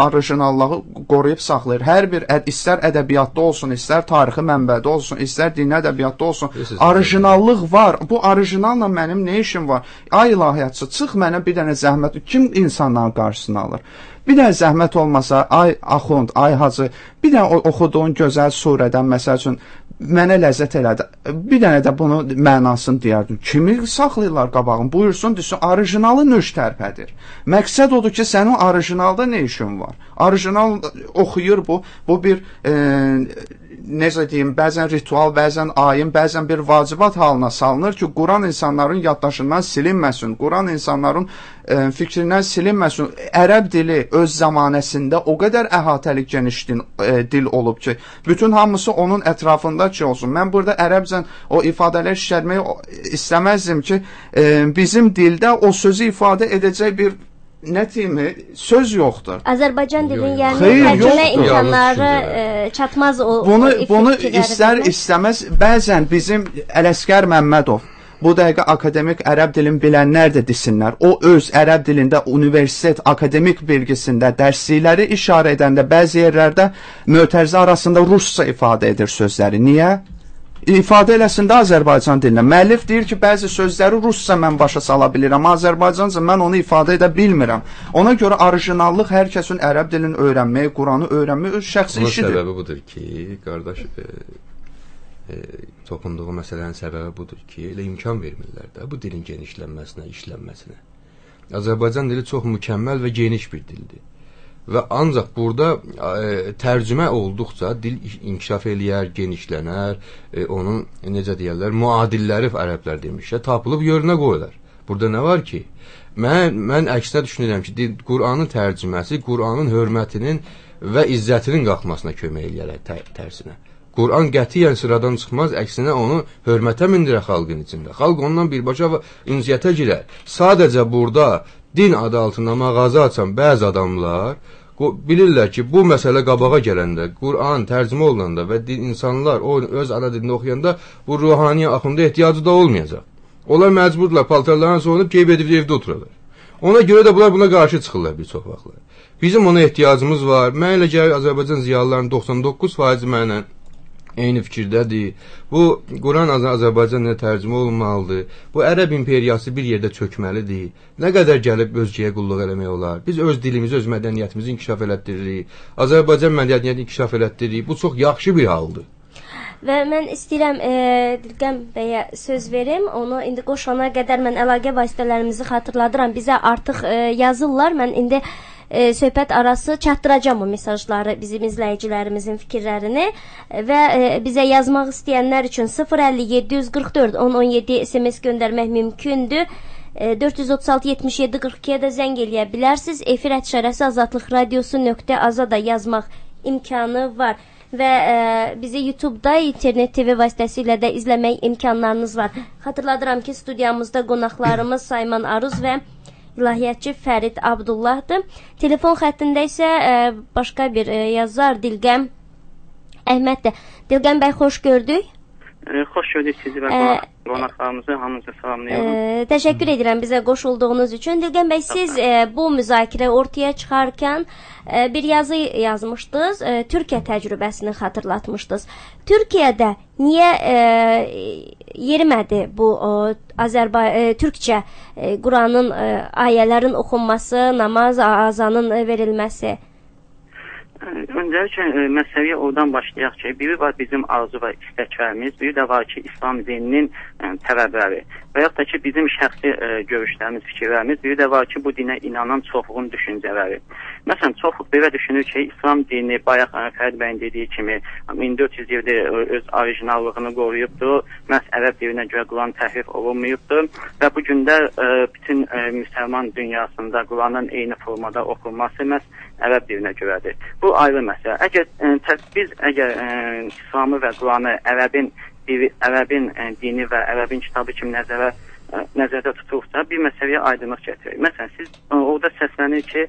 orijinallığı qoruyub saxlayır. Hər bir, istər ədəbiyyatda olsun, istər tarixi mənbədə olsun, istər dini ədəbiyyatda olsun, orijinallıq var. Bu orijinalla mənim nə işim var? Ay ilahiyyatçı, çıx mənə bir dənə zəhmət. Kim insanların qarşısını alır? Bir dənə zəhmət olmasa, ay axund, ay hacı, bir dənə oxuduğun gözəl surədən, məsəl üçün, mənə ləzzət elədi. Bir dənə də bunu mənasını deyərdim. Kimi saxlayırlar qabağın? Buyursun, desin, orijinalı nöş tərpədir. Məqsəd odur ki, sənin orijinalda nə işin var? Orijinal oxuyur bu. Bu bir, necə deyim, bəzən ritual, bəzən ayin, bəzən bir vacibat halına salınır ki, Quran insanların yaddaşından silinməsin, Quran insanların fikrindən silinməsin. Ərəb dili öz zəmanəsində o qədər əhatəli geniş dil olub ki, bütün hamısı onun ətrafında ki olsun. Mən burada ərəbcən o ifadələr işlətməyi istəməzdim ki, bizim dildə o sözü ifadə edəcək bir nə deyim, söz yoxdur. Azərbaycan dilinin, yəni tərcümə imkanları çatmaz o. Bunu istər istəməz bəzən bizim Ələsgər Məmmədov, bu dəqiqə akademik ərəb dilini bilənlər də desinlər. O öz ərəb dilində universitet akademik bilgisində dərslikləri işarə edəndə bəzi yerlərdə mötərizə arasında rusca ifadə edir sözləri. Niyə? İfadə eləsin də Azərbaycan dilinə. Müəllif deyir ki, bəzi sözləri rusca mən başa sala bilirəm, Azərbaycanca mən onu ifadə edə bilmirəm. Ona görə orijinallıq hər kəsin ərəb dilini öyrənməyi, Quranı öyrənməyi öz şəxsi Bunun işidir. səbəbi budur ki, qardaş, toxunduğu məsələnin səbəbi budur ki, elə imkan vermirlər də bu dilin genişlənməsinə, işlənməsinə. Azərbaycan dili çox mükəmməl və geniş bir dildir. Və ancaq burada tərcümə olduqca dil inkişaf eləyər, genişlənər, onun necə deyərlər, müadilləri ərəblər demişlər, tapılıb yerinə qoyular. Burada nə var ki? Mən əksinə düşünürəm ki, Qur'anın tərcüməsi Qur'anın hörmətinin və izzətinin qalxmasına kömək eləyər tərsinə. Qur'an qətiyyən sıradan çıxmaz, əksinə onu hörmətə mindirər xalqın içində. Xalq ondan birbaşa ünsiyyətə girər. Sadəcə burada din adı altında mağaza açan bəzi adamlar bilirlər ki, bu məsələ qabağa gələndə, Qur'an tərcümə olunanda və insanlar o öz ana dilini oxuyanda bu ruhani axında ehtiyacı da olmayacaq. Onlar məcburdurlar, paltarlarını soyunub geyib edib evdə oturarlar. Ona görə də bunlar buna qarşı çıxırlar bir çox vaxtlar. Bizim ona ehtiyacımız var. Mən elə gəlir Azərbaycan ziyalılarının 99% mənlə eyni fikirdədir. Bu Quran Azərbaycan dilinə tərcümə olunmalıdır. Bu Ərəb imperiyası bir yerdə çökməlidir. Nə qədər gəlib özgəyə qulluq eləmək olar? Biz öz dilimizi, öz mədəniyyətimizi inkişaf elətdiririk. Azərbaycan mədəniyyətini inkişaf elətdiririk. Bu çox yaxşı bir haldır. Və mən istəyirəm Dilqəm bəyə söz verim. Onu indi qoşana qədər mən əlaqə vasitələrimizi xatırladıram. Bizə artıq yazırlar. Mən indi söhbət arası çatdıracağam o mesajları, bizim izləyicilərimizin fikirlərini və bizə yazmaq istəyənlər üçün 050 744 1017 SMS göndərmək mümkündür. 436 77 42-yə də zəng eləyə bilərsiniz. Efir @şərəsi azadlıqradiosu.aza da yazmaq imkanı var. Və bizi YouTube-da, internet TV vasitəsilə də izləmək imkanlarınız var. Xatırladıram ki, studiyamızda qonaqlarımız Sayman Aruz və ilahiyyatçı Fərid Abdullahdır. Telefon xəttində isə başqa bir yazar Dilqəm Əhməddir. Dilqəm bəy, xoş gördük. Xoş gördük sizi və qonaqlarımızı, hamınızı salamlayıram. Təşəkkür edirəm bizə qoşulduğunuz üçün. Dilqəm bəy, siz bu müzakirə ortaya çıxarkən bir yazı yazmışdınız, Türkiyə təcrübəsini xatırlatmışdınız. Türkiyədə niyə yerimədi bu Türkçə Quranın ayələrin oxunması, namaz, azanın verilməsi? Öncəliklə məsələyə oradan başlayaq ki, biri var bizim arzu və istəklərimiz, biri də var ki, İslam dininin tələbləri və yaxud da ki, bizim şəxsi görüşlərimiz, fikirlərimiz, biri də var ki, bu dinə inanan çoxluğun düşüncələri. Məsələn, çoxluq belə düşünür ki, İslam dini, bayaq Fərid bəyin dediyi kimi, 1400 ildir öz orijinallığını qoruyubdur, məhz ərəb dilinə görə Quran təhrif olunmayıbdır və bu gündə bütün müsəlman dünyasında Quranın eyni formada oxunması məhz ərəb dilinə görədir. Bu ayrı məsələ. Əgər biz İslamı və Quranı ərəbin dini və ərəbin kitabı kimi nəzərdə tuturuqsa, bir məsələyə aydınlıq gətirir. Məsələn, siz orada səslənir ki,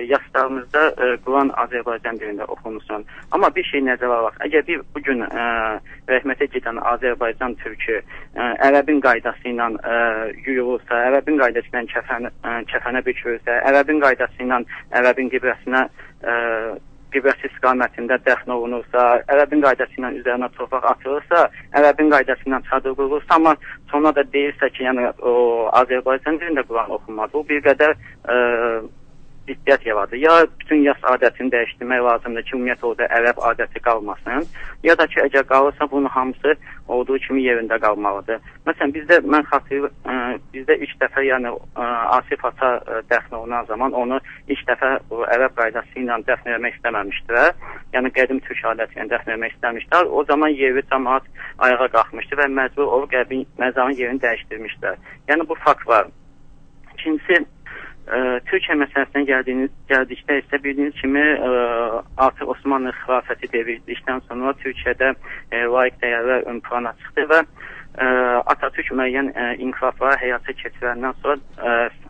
yaslarımızda Quran Azərbaycan dilində oxunursun. Amma bir şey nəzərə alaq. Əgər bir bugün rəhmətə gedən Azərbaycan türkü ərəbin qaydası ilə yuyulursa, ərəbin qaydası ilə kəfənə bükülürsə, ərəbin qaydası ilə ərəbin qibləsinə qibləsi istiqamətində dəfn olunursa, ərəbin qaydası ilə üzərinə torpaq atılırsa, ərəbin qaydası ilə çadır qurulursa, amma sonra da deyirsə ki, yəni o Azərbaycan dilində Quran oxunmadı. Bu bir qədər ziddiyyət yaradır. Ya bütün yas adətini dəyişdirmək lazımdır ki, ümumiyyətlə orada ərəb adəti qalmasın, ya da ki, əgər qalırsa, bunun hamısı olduğu kimi yerində qalmalıdır. Məsələn, bizdə mən xatırlayıram, bizdə ilk dəfə, yəni Asif ata dəfn olunan zaman onu ilk dəfə ərəb qaydası ilə dəfn etmək istəməmişdilər. Yəni qədim türk adəti ilə dəfn etmək istəmişdilər. O zaman yerli cəmaət ayağa qalxmışdı və məcbur olub qəbrin məzarın yerini dəyişdirmişdilər. Yəni bu fakt var. İkincisi, Türkiyə məsələsinə gəldikdə isə bildiyiniz kimi artıq Osmanlı xilafəti devrildikdən sonra Türkiyədə layiq dəyərlər ön plana çıxdı və Atatürk müəyyən inkilafları həyata keçirəndən sonra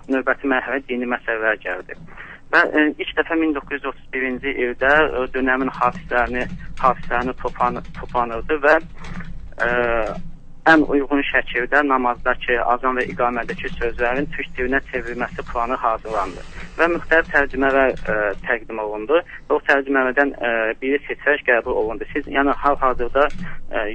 növbəti mərhələ dini məsələlər gəldi. Və ilk dəfə 1931-ci ildə dönəmin hafizlərini toplanırdı və ən uyğun şəkildə namazdakı, azan və iqamədəki sözlərin türk dilinə çevrilməsi planı hazırlandı və müxtəlif tərcümələr təqdim olundu. O tərcümələrdən biri seçilərək qəbul olundu. Siz yəni hal-hazırda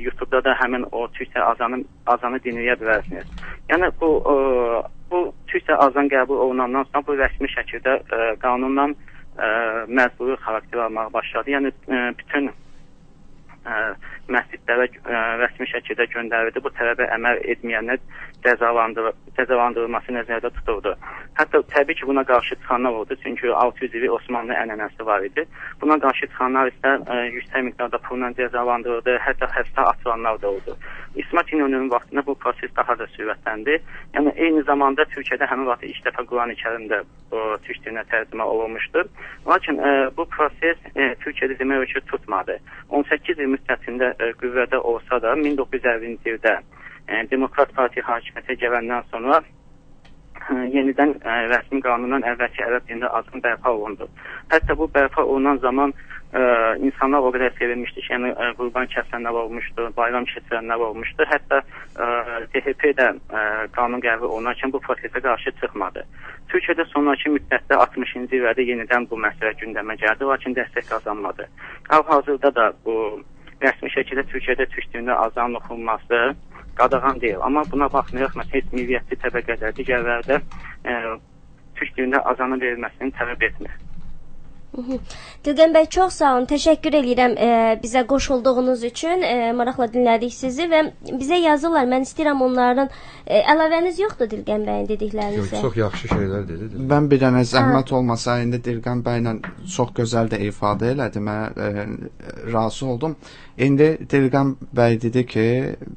YouTube-da da həmin o türkcə azanı dinləyə bilərsiniz. Yəni bu türkcə azan qəbul olunandan sonra bu rəsmi şəkildə qanunla məcburi xarakter almağa başladı. Yəni bütün məscidlərə rəsmi şəkildə göndərildi. Bu tələbə əməl etməyənlər cəzalandırılması nəzərdə tutuldu. Hətta təbii ki, buna qarşı çıxanlar oldu. Çünki 600 illik Osmanlı ənənəsi var idi. Buna qarşı çıxanlar isə yüksək miqdarda pulla cəzalandırıldı. Hətta həbsdə atılanlar da oldu. İsmət İnönünün vaxtında bu proses daha da sürətləndi. Yəni eyni zamanda Türkiyədə həmin vaxt ilk dəfə Quran-ı Kərim də türk dilinə tərcümə olunmuşdu. Lakin bu proses Türkiyədə demək olar ki, tutmadı. 18 il müddətində qüvvədə olsa da 1950-ci ildə Demokrat Partiya hakimiyyətə gələndən sonra yenidən rəsmi qanundan əvvəlki ərəb dilində azan bərpa olundu. Hətta bu bərpa olunan zaman insanlar o qədər sevinmişdi ki, yəni qurban kəsənlər olmuşdu, bayram keçirənlər olmuşdu. Hətta CHP də qanun qəbul olunarkən bu prosesə qarşı çıxmadı. Türkiyədə sonraki müddətdə 60-cı illərdə yenidən bu məsələ gündəmə gəldi, lakin dəstək qazanmadı. Hal-hazırda da bu rəsmi şəkildə Türkiyədə türk dilində azanın oxunması qadağan deyil. Amma buna baxmayaraq, məsələn, heç milliyyətli təbəqələr, digərləri də türk dilində azanın verilməsini tələb etmir. Dilqən bəy, çox sağ olun. Təşəkkür eləyirəm bizə qoşulduğunuz üçün. Maraqla dinlədik sizi və bizə yazırlar. Mən istəyirəm onların əlavəniz yoxdur Dilqən bəyin dediklərinizə. Yox, çox yaxşı şeylər dedi. Mən bir dənə zəhmət olmasa indi Dilqən bəylə çox gözəl də ifadə elədi. Mən razı oldum. İndi Dilqən bəy dedi ki,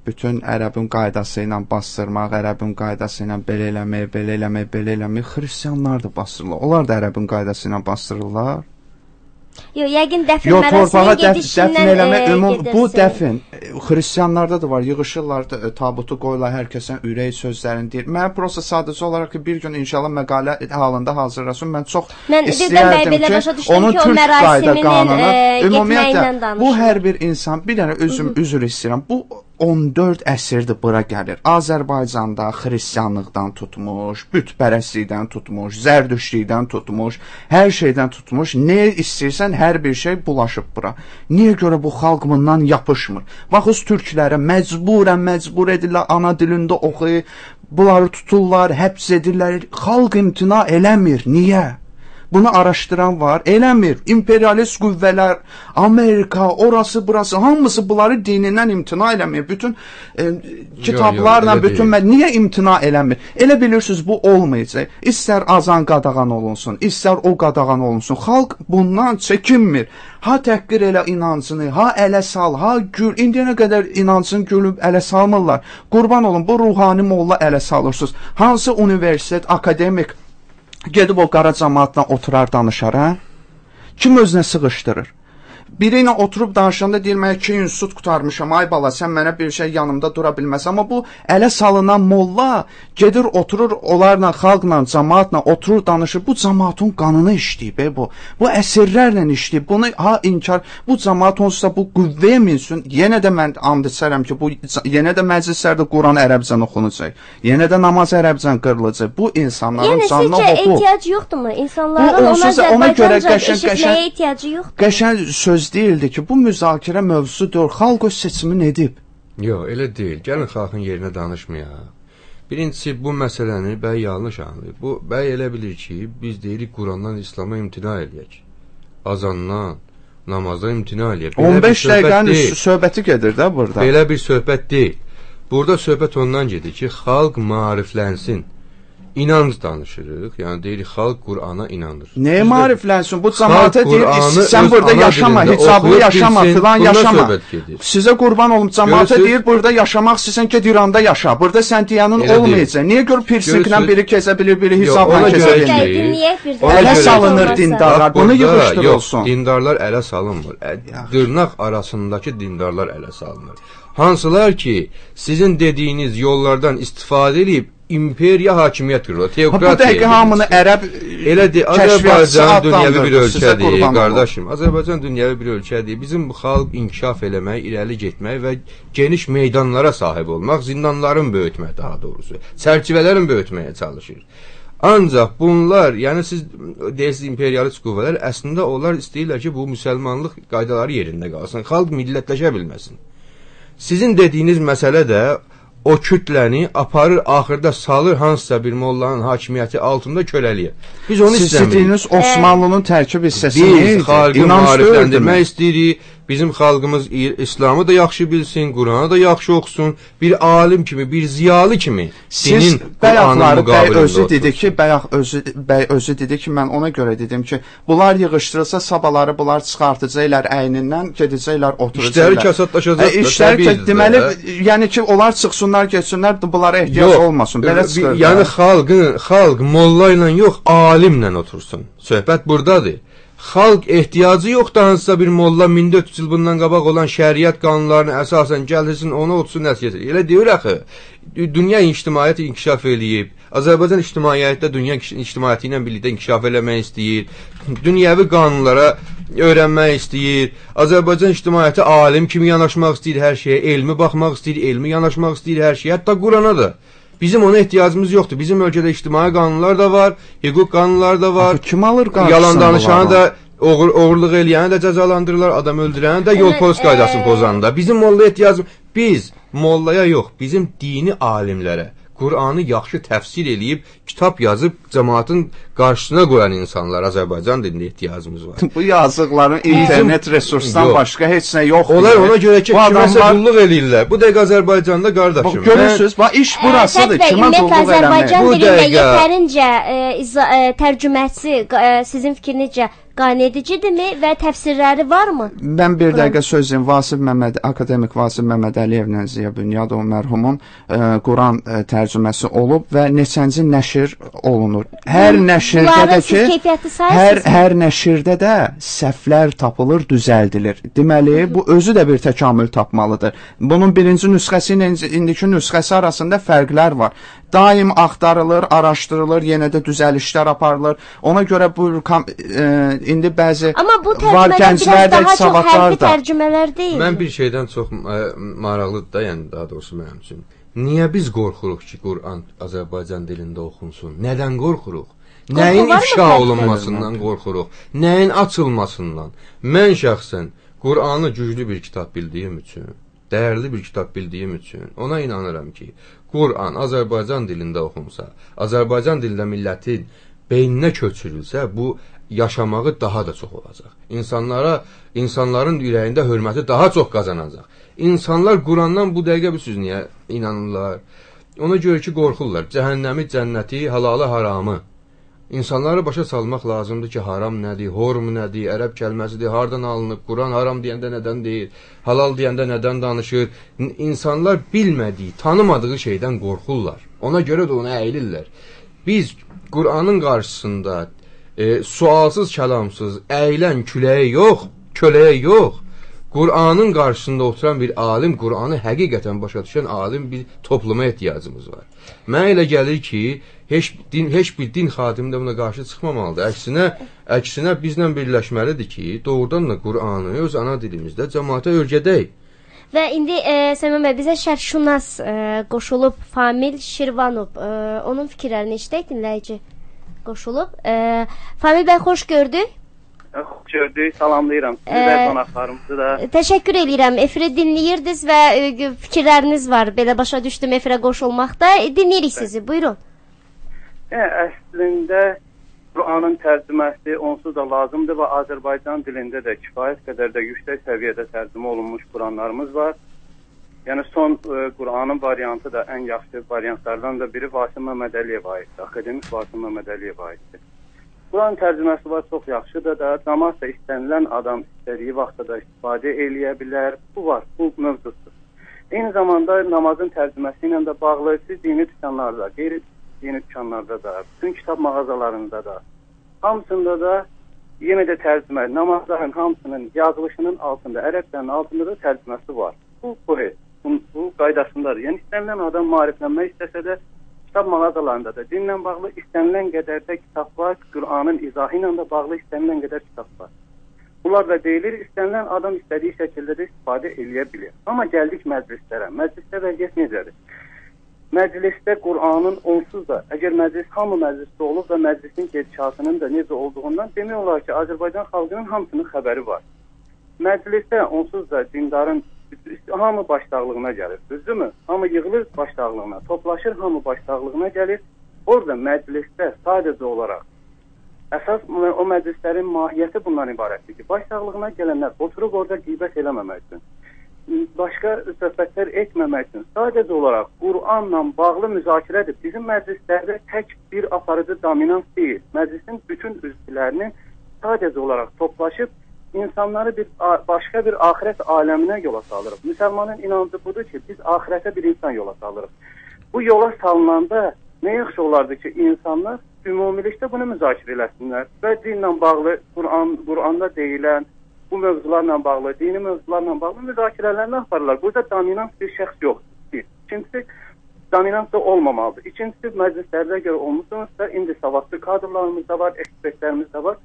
bütün ərəbin qaydası ilə bastırmaq, ərəbin qaydası ilə belə eləmək, belə eləmək, belə eləmək, xristianlar da bastırırlar. Onlar da ərəbin qaydası ilə bastırırlar. Yox, yəqin dəfn mərasiminin gedişindən gedirsin. Bu dəfn xristianlarda da var, yığışırlar, tabutu qoyurlar, hər kəsin ürək sözlərini deyir. Mən prosta sadəcə olaraq ki, bir gün inşallah məqalə halında hazırlasın. Mən çox istəyərdim ki, onun türk qayda qanunu, ümumiyyətlə, bu hər bir insan, bir dənə özüm üzr istəyirəm, bu 14 əsrdir bura gəlir. Azərbaycanda xristianlıqdan tutmuş, bütpərəstlikdən tutmuş, zərdüştlükdən tutmuş, hər şeydən tutmuş. Nə istəyirsən, hər bir şey bulaşıb bura. Niyə görə bu xalq bundan yapışmır? Baxız, türklərə məcburən məcbur edirlər, ana dilində oxuyur, bunları tuturlar, həbs edirlər. Xalq imtina eləmir. Niyə? Bunu araşdıran var, eləmir. İmperialist qüvvələr, Amerika, orası, burası, hamısı bunları dinindən imtina eləmir. Bütün kitablarla, bütün... Niyə imtina eləmir? Elə bilirsiniz, bu olmayacaq. İstər azan qadağan olunsun, istər o qadağan olunsun. Xalq bundan çəkinmir. Ha təhqir elə inancını, ha ələ sal, ha gül. İndiyənə qədər inancını gülüb ələ salmırlar. Qurban olun, bu ruhani molla ələ salırsınız. Hansı universitet, akademik gedib o qara cəmaatla oturar, danışar, hə? Kim özünə sığışdırır? Biri ilə oturub danışanda deyir, mən 2 institut qurtarmışam, ay bala, sən mənə bir şey yanımda dura bilməz. Amma bu ələ salınan molla gedir, oturur, onlarla, xalqla, cəmaatla oturur, danışır. Bu cəmaatın qanını işləyib, bu. Bu əsirlərlə işləyib. Bunu ha inkar, bu cəmaat onsuz da bu qüvvəyə minsin. Yenə də mən and içərəm ki, bu yenə də məclislərdə Quran ərəbcən oxunacaq. Yenə də namaz ərəbcən qırılacaq. Bu insanların canına hopub. Yəni sizcə ehtiyac yoxdurmu? İnsanların ona Azərbaycanca eşitməyə ehtiyacı yoxdur. Qəşəng söz deyildi ki, bu müzakirə mövzusudur. Xalq öz seçimini edib. Yox, elə deyil. Gəlin xalqın yerinə danışmayaq. Birincisi, bu məsələni bəy yanlış anlayır. Bu, bəy elə bilir ki, biz deyirik Qurandan İslama imtina eləyək. Azandan, namazdan imtina eləyək. 15 dəqiqənin söhbəti gedir də burada. Belə bir söhbət deyil. Burada söhbət ondan gedir ki, xalq maariflənsin. İnanc danışırıq, yəni deyirik, xalq Qur'ana inanır. Nəyə maariflənsin? Bu cəmaata deyir, sən burada yaşama, hicablı yaşama, filan yaşama. Sizə qurban olum, cəmaata deyir, burada yaşamaq istəyirsən, get İranda yaşa. Burada sən deyənin olmayacaq. Niyə görə pirsinklə biri kəsə bilir, biri hicabla kəsə bilir? Ələ salınır dindarlar, bunu yığışdır olsun. Dindarlar ələ salınmır. Dırnaq arasındakı dindarlar ələ salınır. Hansılar ki, sizin dediyiniz yollardan istifadə edib, imperiya hakimiyyət qurur. Teokratiya. Bu dəqiqə hamını ərəb elədir. Azərbaycan dünyəvi bir ölkədir, qardaşım. Azərbaycan dünyəvi bir ölkədir. Bizim bu xalq inkişaf eləmək, irəli getmək və geniş meydanlara sahib olmaq, zindanların böyütmək daha doğrusu, çərçivələrin böyütməyə çalışır. Ancaq bunlar, yəni siz deyirsiniz imperialist qüvvələr, əslində onlar istəyirlər ki, bu müsəlmanlıq qaydaları yerində qalsın, xalq millətləşə bilməsin. Sizin dediyiniz məsələ də o kütləni aparır, axırda salır hansısa bir mollanın hakimiyyəti altında köləliyə. Biz onu istəmirik. Siz dediyiniz Osmanlının tərkib hissəsi neydi? Biz xalqı maarifləndirmək istəyirik. Bizim xalqımız İslamı da yaxşı bilsin, Quranı da yaxşı oxusun. Bir alim kimi, bir ziyalı kimi dinin Quranın müqabilində özü dedi ki, bəy özü dedi ki, mən ona görə dedim ki, bunlar yığışdırılsa sabaları bunlar çıxartacaqlar əynindən, gedəcəklər, oturacaqlar. İşləri kasadlaşacaq. İşləri deməli, yəni ki, onlar çıxsınlar, getsinlər, bunlara ehtiyac olmasın. Belə çıxır. Yəni xalq molla ilə yox, alimlə otursun. Söhbət burdadır. Xalq ehtiyacı yoxdur hansısa bir molla 1400 il bundan qabaq olan şəriət qanunlarını əsasən gəlsin, ona otursun, nəsihət edir. Elə deyir axı, dünya ictimaiyyəti inkişaf eləyib, Azərbaycan ictimaiyyəti də dünya ictimaiyyəti ilə birlikdə inkişaf eləmək istəyir, dünyəvi qanunlara öyrənmək istəyir, Azərbaycan ictimaiyyəti alim kimi yanaşmaq istəyir hər şeyə, elmi baxmaq istəyir, elmi yanaşmaq istəyir hər şeyə, hətta Qurana da. Bizim ona ehtiyacımız yoxdur. Bizim ölkədə ictimai qanunlar da var, hüquq qanunları da var. Axı, kim alır qarşısını? Yalan danışanı da, oğurluq eləyəni də cəzalandırırlar, adam öldürəni də, yol polis qaydasını pozanı da. Bizim mollaya ehtiyacımız, biz mollaya yox, bizim dini alimlərə, Qur'anı yaxşı təfsir eləyib, kitab yazıb cəmaatın qarşısına qoyan insanlar Azərbaycan dilində ehtiyacımız var. Bu yazıqların internet resursdan başqa heç nə yoxdur. Onlar ona görə ki, kiməsə qulluq eləyirlər. Bu dəqiqə Azərbaycanda qardaşım. Görürsünüz, bax iş burasıdır. Kimə qulluq eləmək? Azərbaycan dilində yetərincə tərcüməsi sizin fikrinizcə qane edicidirmi və təfsirləri varmı? Mən bir dəqiqə söz deyim. Vasif Məmməd, akademik Vasif Məmmədəliyevlə Ziya Bünyadov mərhumun Quran tərcüməsi olub və neçənci nəşr olunur. Hər nəşrdə də ki, hər nəşrdə də səhvlər tapılır, düzəldilir. Deməli, bu özü də bir təkamül tapmalıdır. Bunun birinci nüsxəsi ilə indiki nüsxəsi arasında fərqlər var. Daim axtarılır, araşdırılır, yenə də düzəlişlər aparılır. Ona görə bu indi bəzi var gənclər də, savadlar da. Tərcümələr deyil. Mən bir şeydən çox maraqlıdır da, yəni daha doğrusu mənim üçün. Niyə biz qorxuruq ki, Quran Azərbaycan dilində oxunsun? Nədən qorxuruq? Nəyin ifşa olunmasından qorxuruq? Nəyin açılmasından? Mən şəxsən Quranı güclü bir kitab bildiyim üçün, dəyərli bir kitab bildiyim üçün ona inanıram ki, Quran Azərbaycan dilində oxunsa, Azərbaycan dilində millətin beyninə köçürülsə, bu yaşamağı daha da çox olacaq. İnsanların ürəyində hörməti daha çox qazanacaq. İnsanlar Qurandan bu dəqiqə bir söz niyə inanırlar? Ona görə ki, qorxurlar. Cəhənnəmi, cənnəti, halalı, haramı. İnsanları başa salmaq lazımdır ki, haram nədir, horm nədir, ərəb kəlməsidir, hardan alınıb, Quran haram deyəndə nədən deyir, halal deyəndə nədən danışır. İnsanlar bilmədiyi, tanımadığı şeydən qorxurlar. Ona görə də ona əyilirlər. Biz Quranın qarşısında sualsız, kəlamsız, əyilən küləyə yox, köləyə yox, Qur'anın qarşısında oturan bir alim, Qur'anı həqiqətən başa düşən alim bir topluma ehtiyacımız var. Mənə elə gəlir ki, heç bir din xadimi də buna qarşı çıxmamalıdır. Əksinə bizlə birləşməlidir ki, doğrudan da Qur'anı öz ana dilimizdə cəmaata öyrədək. Və indi Səmən bəy, bizə şərhşünas qoşulub Famil Şirvanov, onun fikirlərini işləyək, dinləyici qoşulub. Famil bəy, xoş gördük. Xoş gördük, salamlayıram sizi və qonaqlarımızı da. Təşəkkür eləyirəm. Efiri dinləyirdiniz və fikirləriniz var. Belə başa düşdüm efirə qoşulmaqda. Dinləyirik sizi, buyurun. Əslində, Qur'anın tərcüməsi onsuz da lazımdır və Azərbaycan dilində də kifayət qədər də yüksək səviyyədə tərcümə olunmuş Qur'anlarımız var. Yəni, son Qur'anın variantı da ən yaxşı variantlardan da biri Vasif Məmmədəliyevə aiddir, akademik Vasif Məmmədəliyevə aiddir. Quran tərcüməsi var, çox yaxşıdır da, camaat da istənilən adam istədiyi vaxtda da istifadə eləyə bilər. Bu var, bu mövcuddur. Eyni zamanda namazın tərcüməsi ilə də bağlı, siz dini dükanlarda, qeyri-dini dükanlarda da, bütün kitab mağazalarında da, hamısında da yenə də tərcümə, namazların hamısının yazılışının altında, ərəbcənin altında da tərcüməsi var. Bu qaydasındadır. Yəni, istənilən adam maariflənmək istəsə də, Kitab mağazalarında da dinlə bağlı istənilən qədər də kitab var, Qur'anın izahı ilə də bağlı istənilən qədər kitab var. Bunlar da deyilir, istənilən adam istədiyi şəkildə də istifadə eləyə bilir. Amma gəldik məclislərə. Məclisdə vəziyyət necədir? Məclisdə Qur'anın onsuz da, əgər məclis hamı məclisdə olub və məclisin gedişatının da necə olduğundan demək olar ki, Azərbaycan xalqının hamısının xəbəri var. Məclisdə onsuz da dindarın hamı başsağlığına gəlir, düzdürmü? Hamı yığılır başsağlığına, toplaşır, hamı başsağlığına gəlir. Orada məclisdə sadəcə olaraq əsas o məclislərin mahiyyəti bundan ibarətdir ki, başsağlığına gələnlər oturub orada qeybət eləməmək üçün, başqa söhbətlər etməmək üçün sadəcə olaraq Qur'anla bağlı müzakirədir. Bizim məclislərdə tək bir aparıcı dominant deyil. Məclisin bütün üzvlərinin sadəcə olaraq toplaşıb insanları bir başqa bir axirət aləminə yola salırıq. Müsəlmanın inancı budur ki, biz axirətə bir insan yola salırıq. Bu yola salınanda nə yaxşı olardı ki, insanlar ümumilikdə bunu müzakirə eləsinlər və dinlə bağlı, Qur'anda deyilən bu mövzularla bağlı, dini mövzularla bağlı müzakirələrini aparırlar. Burada dominant bir şəxs yoxdur. Bir. İkincisi, dominant da olmamalıdır. İkincisi, məclislərdə görə olmuşsunuzsa, indi savadlı kadrlarımız da var, ekspertlərimiz də var.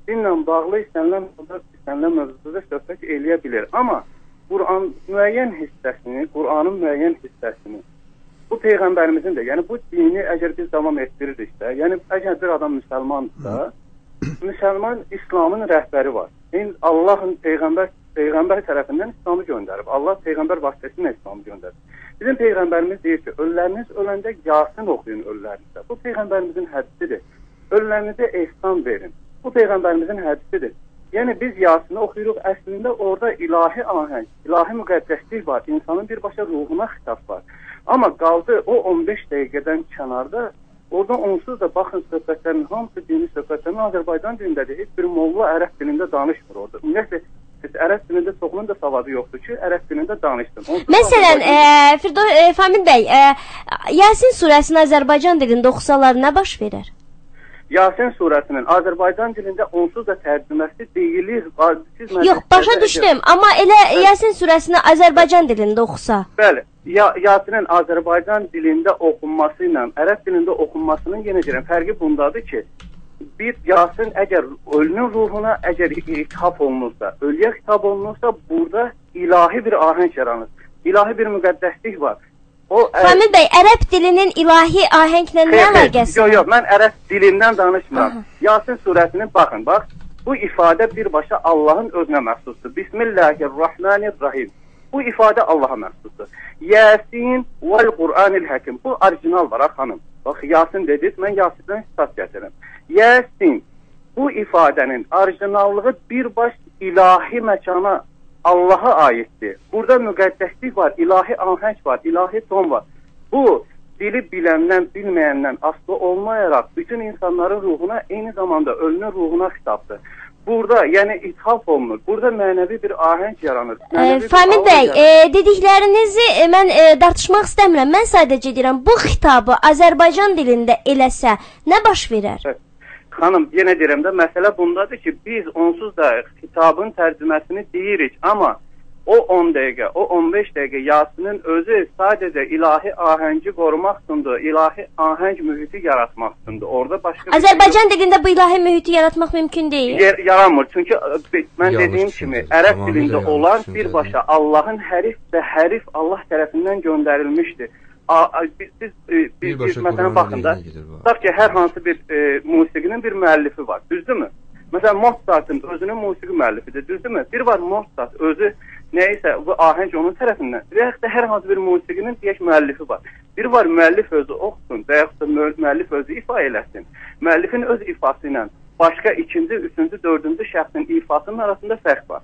Dinlə bağlı istənilən mövzuda söhbət eləyə bilər. Amma Qur'an müəyyən hissəsini, Qur'anın müəyyən hissəsini bu peyğəmbərimizin də, yəni bu dini əgər biz davam etdiririksə, yəni əgər bir adam müsəlmandırsa, müsəlman İslamın rəhbəri var. Yəni Allahın peyğəmbər tərəfindən İslamı göndərib. Allah peyğəmbər vasitəsilə İslamı göndərib. Bizim peyğəmbərimiz deyir ki, ölüləriniz öləndə Yasin oxuyun ölülərinizə. Bu peyğəmbərimizin hədisidir. Ölülərinizə ehsan verin. Bu peyğəmbərimizin hədisidir. Yəni biz Yasini oxuyuruq, əslində orada ilahi ahəng, ilahi müqəddəslik var, insanın birbaşa ruhuna xitab var. Amma qaldı o 15 dəqiqədən kənarda, orada onsuz da baxın söhbətlərin hamısı dini söhbətlərin Azərbaycan dilindədir. Heç bir molla ərəb dilində danışmır orada. Ümumiyyətlə, ərəb dilində çoxunun da savadı yoxdur ki, ərəb dilində danışsın. Onsuz Məsələn, Famil bəy, Yasin surəsini Azərbaycan dilində oxusalar nə baş verər? Yasin surəsinin Azərbaycan dilində onsuz da tərcüməsi deyilir. Yox, başa düşdüm, amma elə Yasin surəsini Azərbaycan dilində oxusa. Bəli, Yasinin Azərbaycan dilində oxunması ilə ərəb dilində oxunmasının yenə deyirəm, fərqi bundadır ki, bir Yasin əgər ölünün ruhuna əgər xitab olunursa, ölüyə xitab olunursa, burada ilahi bir ahəng yaranır, ilahi bir müqəddəslik var. Famil bəy, ərəb dilinin ilahi ahənglə nə əlaqəsi var? Yox, yox, mən ərəb dilindən danışmıram. Aha. Yasin surəsinin, baxın, bax, bu ifadə birbaşa Allahın özünə məxsusdur. Bismillahirrahmanirrahim. Bu ifadə Allaha məxsusdur. Yasin vəl Qur'anil Həkim. Bu orijinal var, xanım. Bax, Yasin dediniz, mən Yasindən sitat gətirirəm. Yasin, bu ifadənin orijinallığı birbaş ilahi məkana Allaha aiddir. Burada müqəddəslik var, ilahi ahəng var, ilahi ton var. Bu, dili biləndən, bilməyəndən asılı olmayaraq bütün insanların ruhuna, eyni zamanda ölünün ruhuna xitabdır. Burada, yəni ithaf olunur. Burada mənəvi bir ahəng yaranır. Famil bəy, dediklərinizi mən tartışmaq istəmirəm. Mən sadəcə deyirəm, bu xitabı Azərbaycan dilində eləsə nə baş verər? Evet. Xanım, yenə deyirəm də, məsələ bundadır ki, biz onsuz da xitabın tərcüməsini deyirik, amma o 10 dəqiqə, o 15 dəqiqə Yasinin özü sadəcə ilahi ahəngi qorumaq üçündür, ilahi ahəng mühiti yaratmaq üçündür. Orada başqa Azərbaycan dilində bu ilahi mühiti yaratmaq mümkün deyil. Yaranmır. Çünki mən dediyim kimi, ərəb dilində olan birbaşa Allahın hərif və hərif Allah tərəfindən göndərilmişdir. Biz məsələn baxın da, tutaq ki, hər hansı bir musiqinin bir müəllifi var, düzdürmü? Məsələn, Mozartın özünün musiqi müəllifidir, düzdürmü? Bir var Mozart özü nəyisə, bu ahəng onun tərəfindən və yaxud da hər hansı bir musiqinin deyək müəllifi var. Bir var müəllif özü oxusun və yaxud da müəllif özü ifa eləsin. Müəllifin öz ifası ilə başqa ikinci, üçüncü, dördüncü şəxsin ifasının arasında fərq var.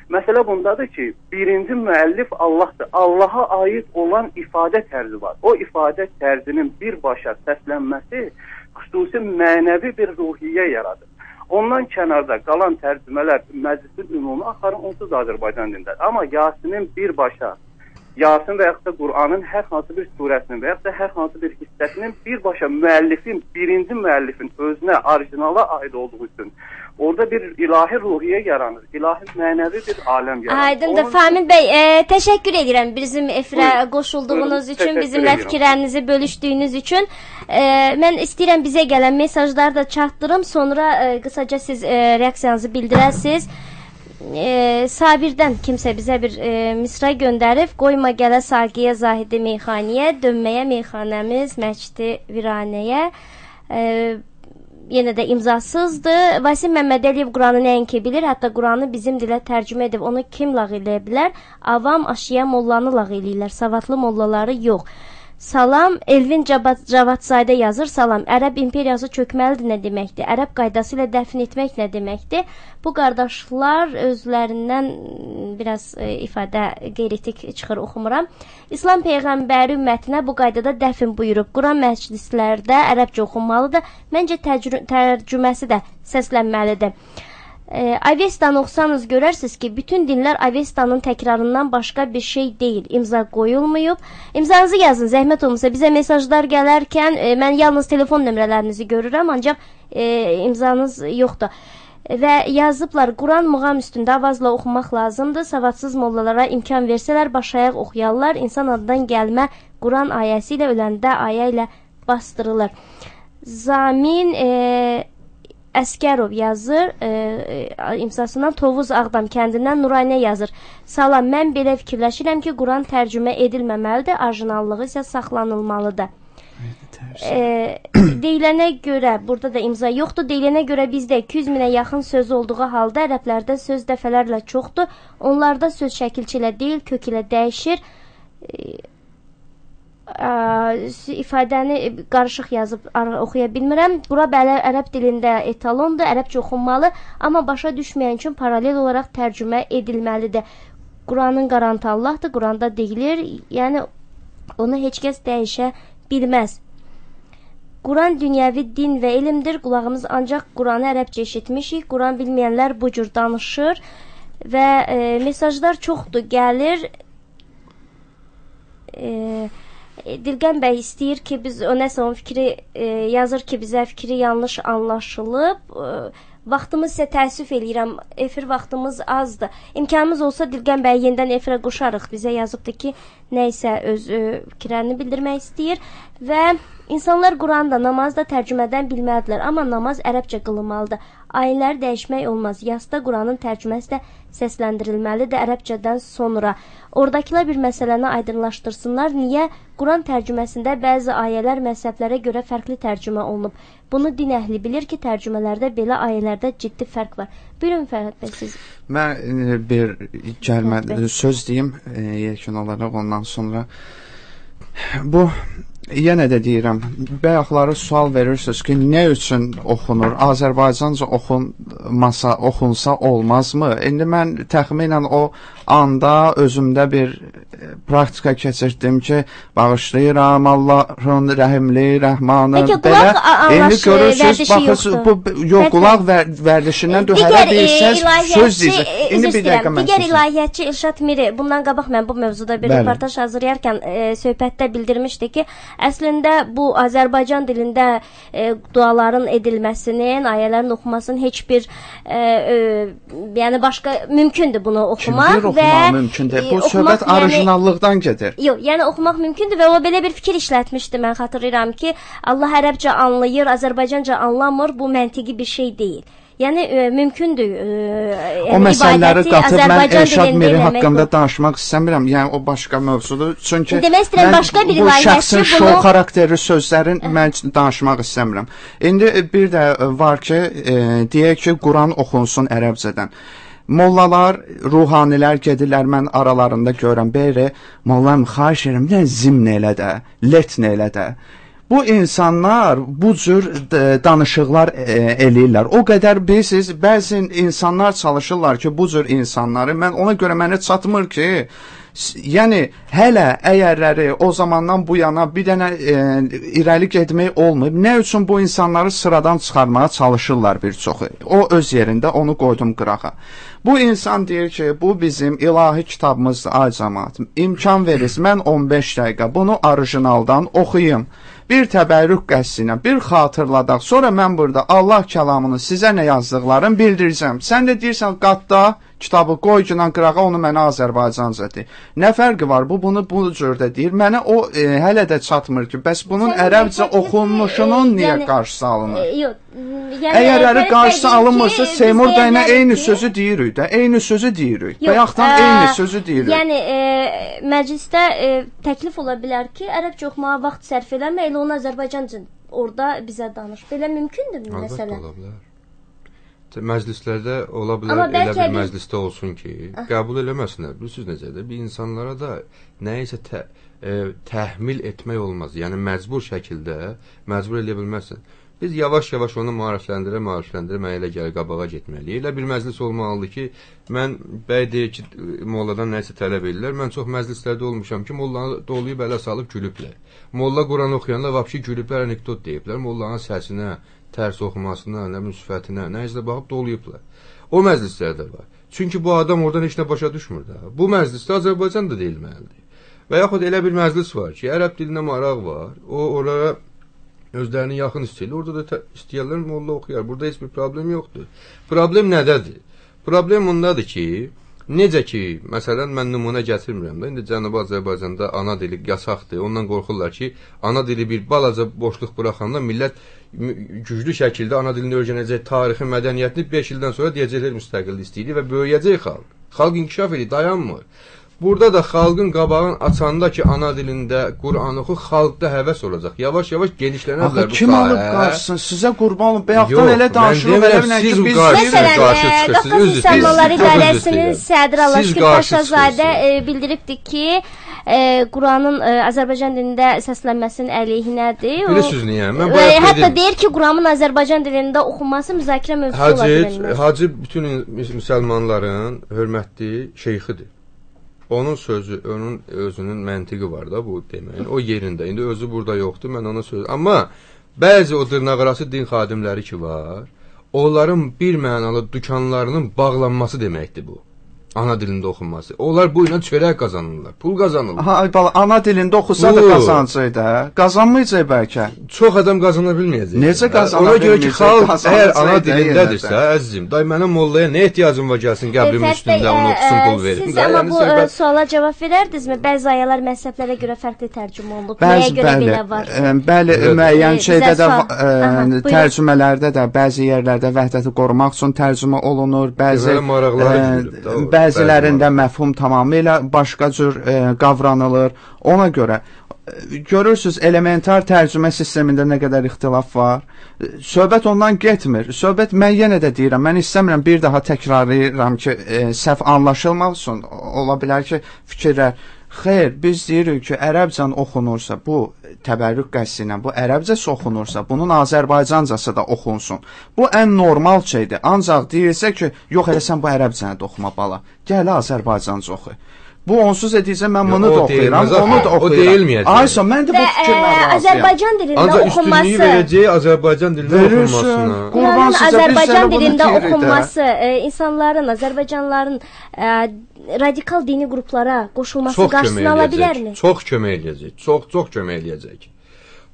Məsələ bundadır ki, birinci müəllif Allahdır. Allaha aid olan ifadə tərzi var. O ifadə tərzinin birbaşa səslənməsi xüsusi mənəvi bir ruhiyyə yaradır. Ondan kənarda qalan tərcümələr məclisin ümumi axarı onsuz da Azərbaycan dilindədir. Amma Yasinin birbaşa Yasin və yaxud da Qur'anın hər hansı bir surəsinin və yaxud da hər hansı bir hissəsinin birbaşa müəllifin, birinci müəllifin özünə, orijinala aid olduğu üçün orada bir ilahi ruhiyyə yaranır, ilahi mənəvi bir aləm yaranır. Aydındır. Famil bəy, təşəkkür edirəm bizim efirə qoşulduğunuz üçün, bizimlə fikirlərinizi bölüşdüyünüz üçün. Mən istəyirəm bizə gələn mesajları da çatdırım, sonra qısaca siz reaksiyanızı bildirəsiniz. Sabirdən kimsə bizə bir misra göndərib. Qoyma gələ saqiyə zahidi meyxaniyə, dönməyə meyxanəmiz məscidi viranəyə. Yenə də imzasızdır. Vasim Məmmədəliyev Quranı nəinki bilir, hətta Quranı bizim dilə tərcümə edib, onu kim lağ eləyə bilər? Avam aşıya mollanı lağ eləyirlər, savadlı mollaları yox. Salam, Elvin Cavadzadə yazır. Salam, Ərəb imperiyası çökməlidir nə deməkdir? Ərəb qaydası ilə dəfn etmək nə deməkdir? Bu qardaşlar özlərindən biraz ifadə qeyri-etik çıxır, oxumuram. İslam peyğəmbəri ümmətinə bu qaydada dəfn buyurub. Quran məclislərdə ərəbcə oxunmalıdır. Məncə tərcüməsi də səslənməlidir. Avestanı oxusanız görərsiniz ki, bütün dinlər Avestanın təkrarından başqa bir şey deyil. İmza qoyulmayıb. İmzanızı yazın, zəhmət olmasa. Bizə mesajlar gələrkən mən yalnız telefon nömrələrinizi görürəm, ancaq imzanız yoxdur. Və yazıblar, Quran muğam üstündə avazla oxumaq lazımdır. Savadsız mollalara imkan versələr, başayaq oxuyarlar. İnsan adından gəlmə Quran ayəsi ilə öləndə ayə ilə bastırılır. Zamin Əskərov yazır, imzasından Tovuz Ağdam kəndindən Nuranə yazır. Salam, mən belə fikirləşirəm ki, Quran tərcümə edilməməlidir, orijinallığı isə saxlanılmalıdır. Deyilənə görə, burada da imza yoxdur, deyilənə görə bizdə 200 minə yaxın söz olduğu halda ərəblərdə söz dəfələrlə çoxdur. Onlarda söz şəkilçi ilə deyil, kök ilə dəyişir. İfadəni qarışıq yazıb oxuya bilmirəm. Bura bəli ərəb dilində etalondur, ərəbcə oxunmalı, amma başa düşməyən üçün paralel olaraq tərcümə edilməlidir. Quranın qarantı Allahdır, Quranda deyilir, yəni onu heç kəs dəyişə bilməz. Quran dünyəvi din və elmdir, qulağımız ancaq Quranı ərəbcə eşitmişik, Quran bilməyənlər bu cür danışır və mesajlar çoxdur, gəlir. Dilqən bəy istəyir ki, biz o nəsə onun fikri yazır ki, bizə fikri yanlış anlaşılıb. Vaxtımız isə təəssüf eləyirəm, efir vaxtımız azdır. İmkanımız olsa Dilqən bəyi yenidən efirə qoşarıq. Bizə yazıbdır ki, nə isə öz fikirlərini bildirmək istəyir və insanlar Quranı da, namazı da tərcümədən bilməlidirlər, amma namaz ərəbcə qılınmalıdır. Ayələri dəyişmək olmaz. Yasda Quranın tərcüməsi də səsləndirilməlidir ərəbcədən sonra. Oradakılar bir məsələni aydınlaşdırsınlar. Niyə Quran tərcüməsində bəzi ayələr məzhəblərə görə fərqli tərcümə olunub? Bunu din əhli bilir ki, tərcümələrdə belə ayələrdə ciddi fərq var. Buyurun Fərhad bəy, siz. Mən bir kəlmə söz deyim yekun olaraq, ondan sonra bu yenə də deyirəm, bayaqları sual verirsiniz ki, nə üçün oxunur? Azərbaycanca oxunmasa, oxunsa olmazmı? İndi mən təxminən o anda özümdə bir praktika keçirtdim ki, bağışlayıram Allahın rəhimli, rəhmanı, belə. İndi görürsünüz, baxırsınız, bu yox, qulaq vərdişindən hərə bir səs söz deyəcək. İndi bir dəqiqə mən Digər ilahiyyatçı İlşad Miri, bundan qabaq mən bu mövzuda bir reportaj hazırlayarkən söhbətdə bildirmişdi ki, əslində bu Azərbaycan dilində duaların edilməsinin, ayələrin oxumasının heç bir yəni başqa mümkündür bunu oxumaq və mümkündür. Bu söhbət orijinallıqdan gedir. Yox, yəni oxumaq mümkündür və o belə bir fikir işlətmişdi, mən xatırlayıram ki, Allah ərəbcə anlayır, Azərbaycanca anlamır, bu məntiqi bir şey deyil. Yəni mümkündür. Yəni, o məsələləri qatıb mən Elşad Miri haqqında danışmaq istəmirəm. Yəni o başqa mövzudur. Çünki demək istəyirəm, başqa bir bu şəxsin şou xarakterli sözlərin mən danışmaq istəmirəm. İndi bir də var ki, deyək ki, Quran oxunsun ərəbcədən. Mollalar, ruhanilər gedirlər, mən aralarında görürəm. Beyri, mollam, xahiş edirəm, nə zimn elə də, letn elə də. Bu insanlar bu cür danışıqlar eləyirlər. O qədər bilirsiniz, bəzi insanlar çalışırlar ki, bu cür insanları, mən ona görə mənə çatmır ki, Yəni hələ əgərləri o zamandan bu yana bir dənə irəli getmək olmayıb. Nə üçün bu insanları sıradan çıxarmağa çalışırlar bir çoxu? O öz yerində, onu qoydum qırağa. Bu insan deyir ki, bu bizim ilahi kitabımızdır, ay cəmaat. İmkan verirsiniz, mən 15 dəqiqə bunu orijinaldan oxuyum. Bir təbərrük qəsdi ilə, bir xatırladaq. Sonra mən burada Allah kəlamını sizə nə yazdıqlarını bildirəcəm. Sən də deyirsən, qatda kitabı qoy günən qırağa, onu mənə Azərbaycanca deyir. Nə fərqi var? Bu, bunu bu cürdə deyir. Mənə o hələ də çatmır ki, bəs bunun sənin ərəbcə oxunmuşunun niyə yəni, qarşısı alınır? Yox, yəni, əgər qarşısı alınmırsa, Seymur bəylə eyni sözü deyirik də, eyni sözü deyirik. Bayaqdan eyni sözü deyirik. Yəni, məclisdə təklif ola bilər ki, ərəbcə oxumağa vaxt sərf eləmə, elə onu Azərbaycanca orada bizə danış. Belə mümkündürmü məsələ? Əlbəttə ola bilər. Məclislərdə ola bilər, elə bir məclisdə olsun ki, qəbul eləməsinlər. Bilirsiniz necədir? Bir insanlara da nəyisə təhmil etmək olmaz. Yəni, məcbur şəkildə məcbur eləyə bilməzsin. Biz yavaş-yavaş onu maarifləndirə, mənə elə gəlir qabağa getməliyik. Elə bir məclis olmalıdır ki, mən bəy deyir ki, molladan nəyisə tələb edirlər. Mən çox məclislərdə olmuşam ki, mollanı doluyub ələ salıb gülüblər. Molla Quran oxuyanda vapşi gülüblər, anekdot deyiblər. Mollanın səsinə, tərs oxumasına, nə bilim sifətinə, nəyisə baxıb doluyublar. O məclislərdə var. Çünki bu adam oradan heç nə başa düşmür də. Bu məclisdə Azərbaycan da deyilməlidir. Və yaxud elə bir məclis var ki, ərəb dilinə maraq var. O onlara özlərini yaxın istəyirlər. Orada da istəyərlər molla oxuyar. Burada heç bir problem yoxdur. Problem nədədir? Problem ondadır ki, necə ki, məsələn, mən nümunə gətirmirəm də, indi Cənubi Azərbaycanda ana dili yasaqdır, ondan qorxurlar ki, ana dili bir balaca boşluq buraxanda millət güclü şəkildə ana dilini öyrənəcək, tarixi, mədəniyyətini 5 ildən sonra deyəcəklər müstəqillik istəyirik və böyüyəcək xalq. Xalq inkişaf edir, dayanmır. Burada da xalqın qabağını açanda ki, ana dilində Quran oxu, xalqda həvəs olacaq. Yavaş-yavaş genişlənə bilər bu sahə. Kim alıb qarşısın? Sizə qurban olun. Bayaqdan elə danışırıq, elə bilən ki, biz... Məsələn, Qafqaz Müsəlmanları İdarəsinin sədri Allahşükür Paşazadə bildiribdir ki, Quranın Azərbaycan dilində səslənməsinin əleyhinədir. Bilirsiniz niyə? Mən bayaq dedim. Hətta deyir ki, Quranın Azərbaycan dilində oxunması müzakirə mövzusu ola bilməz. Hacı bütün müsəlmanların hörmətli şeyxidir. Onun sözü, onun özünün məntiqi var da bu deməyin. O yerində. İndi özü burada yoxdur, mən ona söz. Amma bəzi o dırnaqarası din xadimləri ki var, onların bir mənalı dükanlarının bağlanması deməkdir bu. Ana dilində oxunması. Onlar bu ilə çörək qazanırlar, pul qazanırlar. Aha, ay bala, ana dilində oxusa da qazanacaq da. Qazanmayacaq bəlkə. Çox adam qazana bilməyəcək. Necə qazana bilməyəcək? Ona görə ki, xalq əgər ana dilindədirsə, əzizim, day mənim mollaya nə ehtiyacım var gəlsin qəbrimin üstündə onu oxusun, pul verim. Siz amma bu suala cavab verərdinizmi? Bəzi ayələr məzhəblərə görə fərqli tərcümə olunub. Nəyə görə belə var? Bəli, müəyyən şeydə də tərcümələrdə də bəzi yerlərdə vəhdəti qorumaq üçün tərcümə olunur, bəzi bəzilərində məfhum tamamilə başqa cür qavranılır. Ona görə görürsünüz, elementar tərcümə sistemində nə qədər ixtilaf var. Söhbət ondan getmir. Söhbət, mən yenə də deyirəm, mən istəmirəm bir daha təkrarlayıram ki, səhv anlaşılmasın. Ola bilər ki, fikirlər. Xeyr, biz deyirik ki, ərəbcən oxunursa, bu təbərrük qəsdi ilə, bu ərəbcəsi oxunursa, bunun Azərbaycancası da oxunsun. Bu ən normal şeydir. Ancaq deyilsə ki, yox, elə sən bu ərəbcəni də oxuma bala, gəl Azərbaycanca oxu. Bu onsuz edilsə, mən bunu da oxuyuram, onu da oxuyuram. O deyilməyəcək. Aysa, mən də bu fikirlə razıyam. Azərbaycan dilində ancaq oxunması... Ancaq üstünlüyü verəcək Azərbaycan dilində oxunmasına. Quranın Azərbaycan dilində oxunması, insanların, Azərbaycanlıların radikal dini qruplara qoşulması qarşısını ala bilərmi? Çox kömək eləyəcək, çox kömək eləyəcək.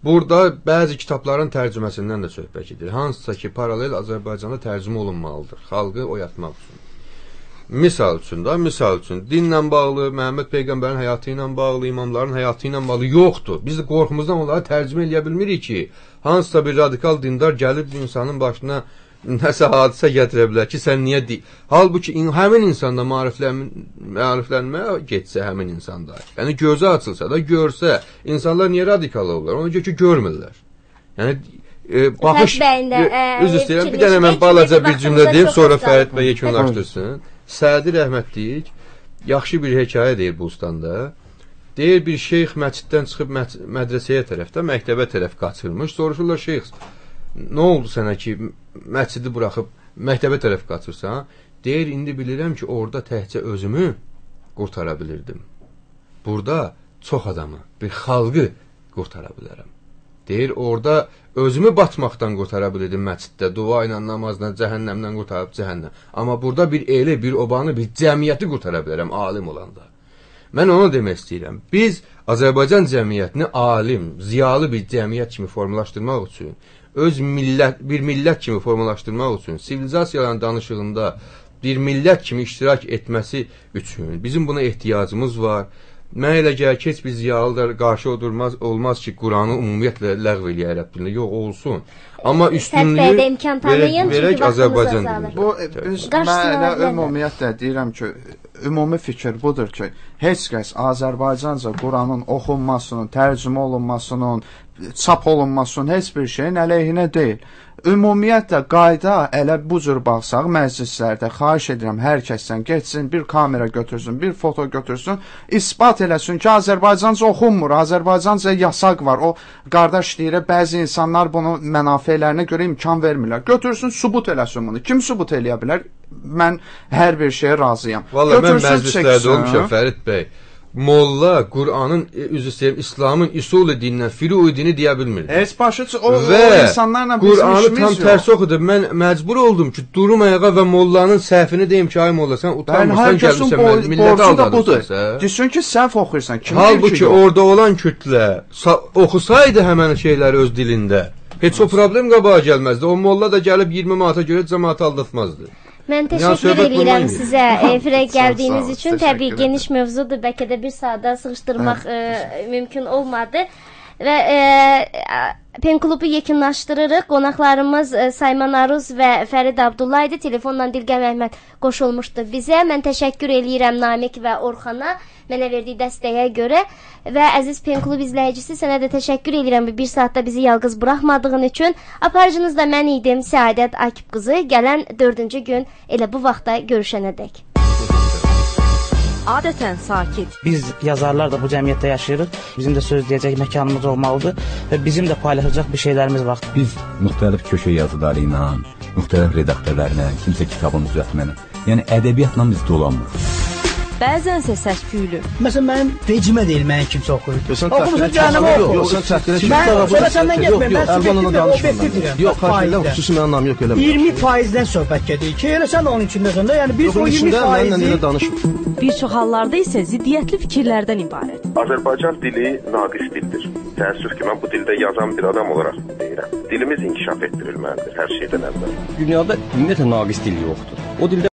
Burada bəzi kitabların tərcüməsindən də söhbət gedir. Hansısa ki, paralel Azərbaycanda tərcümə olunmalıdır, xalqı oyatmaq üçün. Misal üçün da, misal üçün, dinlə bağlı, Məhəmməd Peyğəmbərin həyatı ilə bağlı, imamların həyatı ilə bağlı yoxdur. Biz də qorxumuzdan onları tərcümə eləyə bilmirik ki, hansısa bir radikal dindar gəlib insanın başına nəsə hadisə gətirə bilər ki, sən niyə deyil? Halbuki həmin insanda maariflənməyə getsə həmin insanda, yəni gözü açılsa da görsə, insanlar niyə radikal olurlar? Ona görə ki, görmürlər. Yəni, baxış, üzr istəyirəm, bir dənə mən balaca bir cümlə deyim, sonra Fərid bəy yekunlaşdırsın. Sədi rəhmətlik yaxşı bir hekayə deyir Bustanda. Deyir, bir şeyx məsciddən çıxıb mədrəsəyə tərəfdə, məktəbə tərəf qaçırmış. Soruşurlar, şeyx, nə oldu sənə ki, məscidi buraxıb məktəbə tərəf qaçırsan? Deyir, indi bilirəm ki, orada təkcə özümü qurtara bilirdim. Burada çox adamı, bir xalqı qurtara bilərəm. Deyir, orada özümü batmaqdan qurtara bilirdim məsciddə, dua ilə, namazla, cəhənnəmdən qurtarıb cəhənnəm. Amma burada bir eli, bir obanı, bir cəmiyyəti qurtara bilərəm alim olanda. Mən onu demək istəyirəm. Biz Azərbaycan cəmiyyətini alim, ziyalı bir cəmiyyət kimi formalaşdırmaq üçün, öz millət, bir millət kimi formalaşdırmaq üçün, sivilizasiyaların danışığında bir millət kimi iştirak etməsi üçün bizim buna ehtiyacımız var. Mənə elə gəlir ki, heç bir ziyalılar qarşı olmaz ki, Quranı ümumiyyətlə ləğv eləyək ərəb dilində. Yox, olsun. Amma üstünlüyü verək Azərbaycan dilində. Bu, biz, mən elə ümumiyyətlə deyirəm ki, ümumi fikir budur ki, heç kəs Azərbaycanca Quranın oxunmasının, tərcümə olunmasının, çap olunmasının heç bir şeyin əleyhinə deyil. Ümumiyyətlə, qayda elə bu cür baxsaq məclislərdə, xahiş edirəm hər kəsdən getsin, bir kamera götürsün, bir foto götürsün, isbat eləsin ki, Azərbaycanca oxunmur, Azərbaycanca yasaq var. O qardaş deyir, bəzi insanlar bunu mənafelərinə görə imkan vermirlər. Götürsün, sübut eləsin bunu. Kim sübut eləyə bilər? Mən hər bir şeyə razıyam. Vallahi mən məclislərdə olmuşam, Fərid bəy. Molla Qur'anın, üzr istəyirəm, İslamın üsul-i dinindən furu-i dini deyə bilmirdi. Heç başı o insanlarla bizim Qur'anı işimiz tam yox. tərsi oxudu. Mən məcbur oldum ki, durum ayağa və mollanın səhvini deyim ki, ay molla, sən utanmırsan, gəlmirsən, milləti aldadırsın. Düşün ki, səhv oxuyursan. Kim Halbuki orada olan kütlə oxusaydı həmən şeyləri öz dilində, heç o problem qabağa gəlməzdi. O molla da gəlib 20 manata görə cəmaatı aldatmazdı. Mən təşəkkür edirəm sizə efirə gəldiyiniz üçün. Təbii geniş mövzudur, bəlkə də bir saata sığışdırmaq mümkün olmadı. Və PEN Klubu yekunlaşdırırıq. Qonaqlarımız Sayman Aruz və Fərid Abdulla idi. Telefonla Dilqəm Əhməd qoşulmuşdu bizə. Mən təşəkkür eləyirəm Namiq və Orxana mənə verdiyi dəstəyə görə. Və əziz PEN Klub izləyicisi, sənə də təşəkkür eləyirəm bir saatda bizi yalqız buraxmadığın üçün. Aparıcınız da mən idim, Səadət Akib qızı. Gələn 4-cü gün elə bu vaxtda görüşənədək. Adətən sakit. Biz yazarlar da bu cəmiyyətdə yaşayırıq. Bizim də söz deyəcək məkanımız olmalıdır və bizim də paylaşacaq bir şeylərimiz var. Biz müxtəlif köşə yazıları ilə, müxtəlif redaktorlarla, kimsə kitabını düzəltməklə, yəni ədəbiyyatla biz dolanmırıq. Bəzənsə səs-küylü. Məsələn, mənim vecimə deyil, mənim kimsə oxuyur. Oxumursa cəhənnəmə oxu. Yox, sən çətinə Mən sonra səndən getməyim, mən subyektiv və obyektiv deyirəm. Yox, xahiş edirəm, xüsusi mənim namım yox eləmə. 20%-dən söhbət gedir ki, elə sən də onun içindəsən də, yəni biz o 20%-i... Bir çox hallarda isə ziddiyyətli fikirlərdən ibarət. Azərbaycan dili naqis dildir. Təəssüf ki, mən bu dildə yazan bir adam olaraq deyirəm. Dilimiz inkişaf etdirilməlidir hər şeydən əvvəl. Dünyada ümumiyyətlə naqis dil yoxdur. O dildə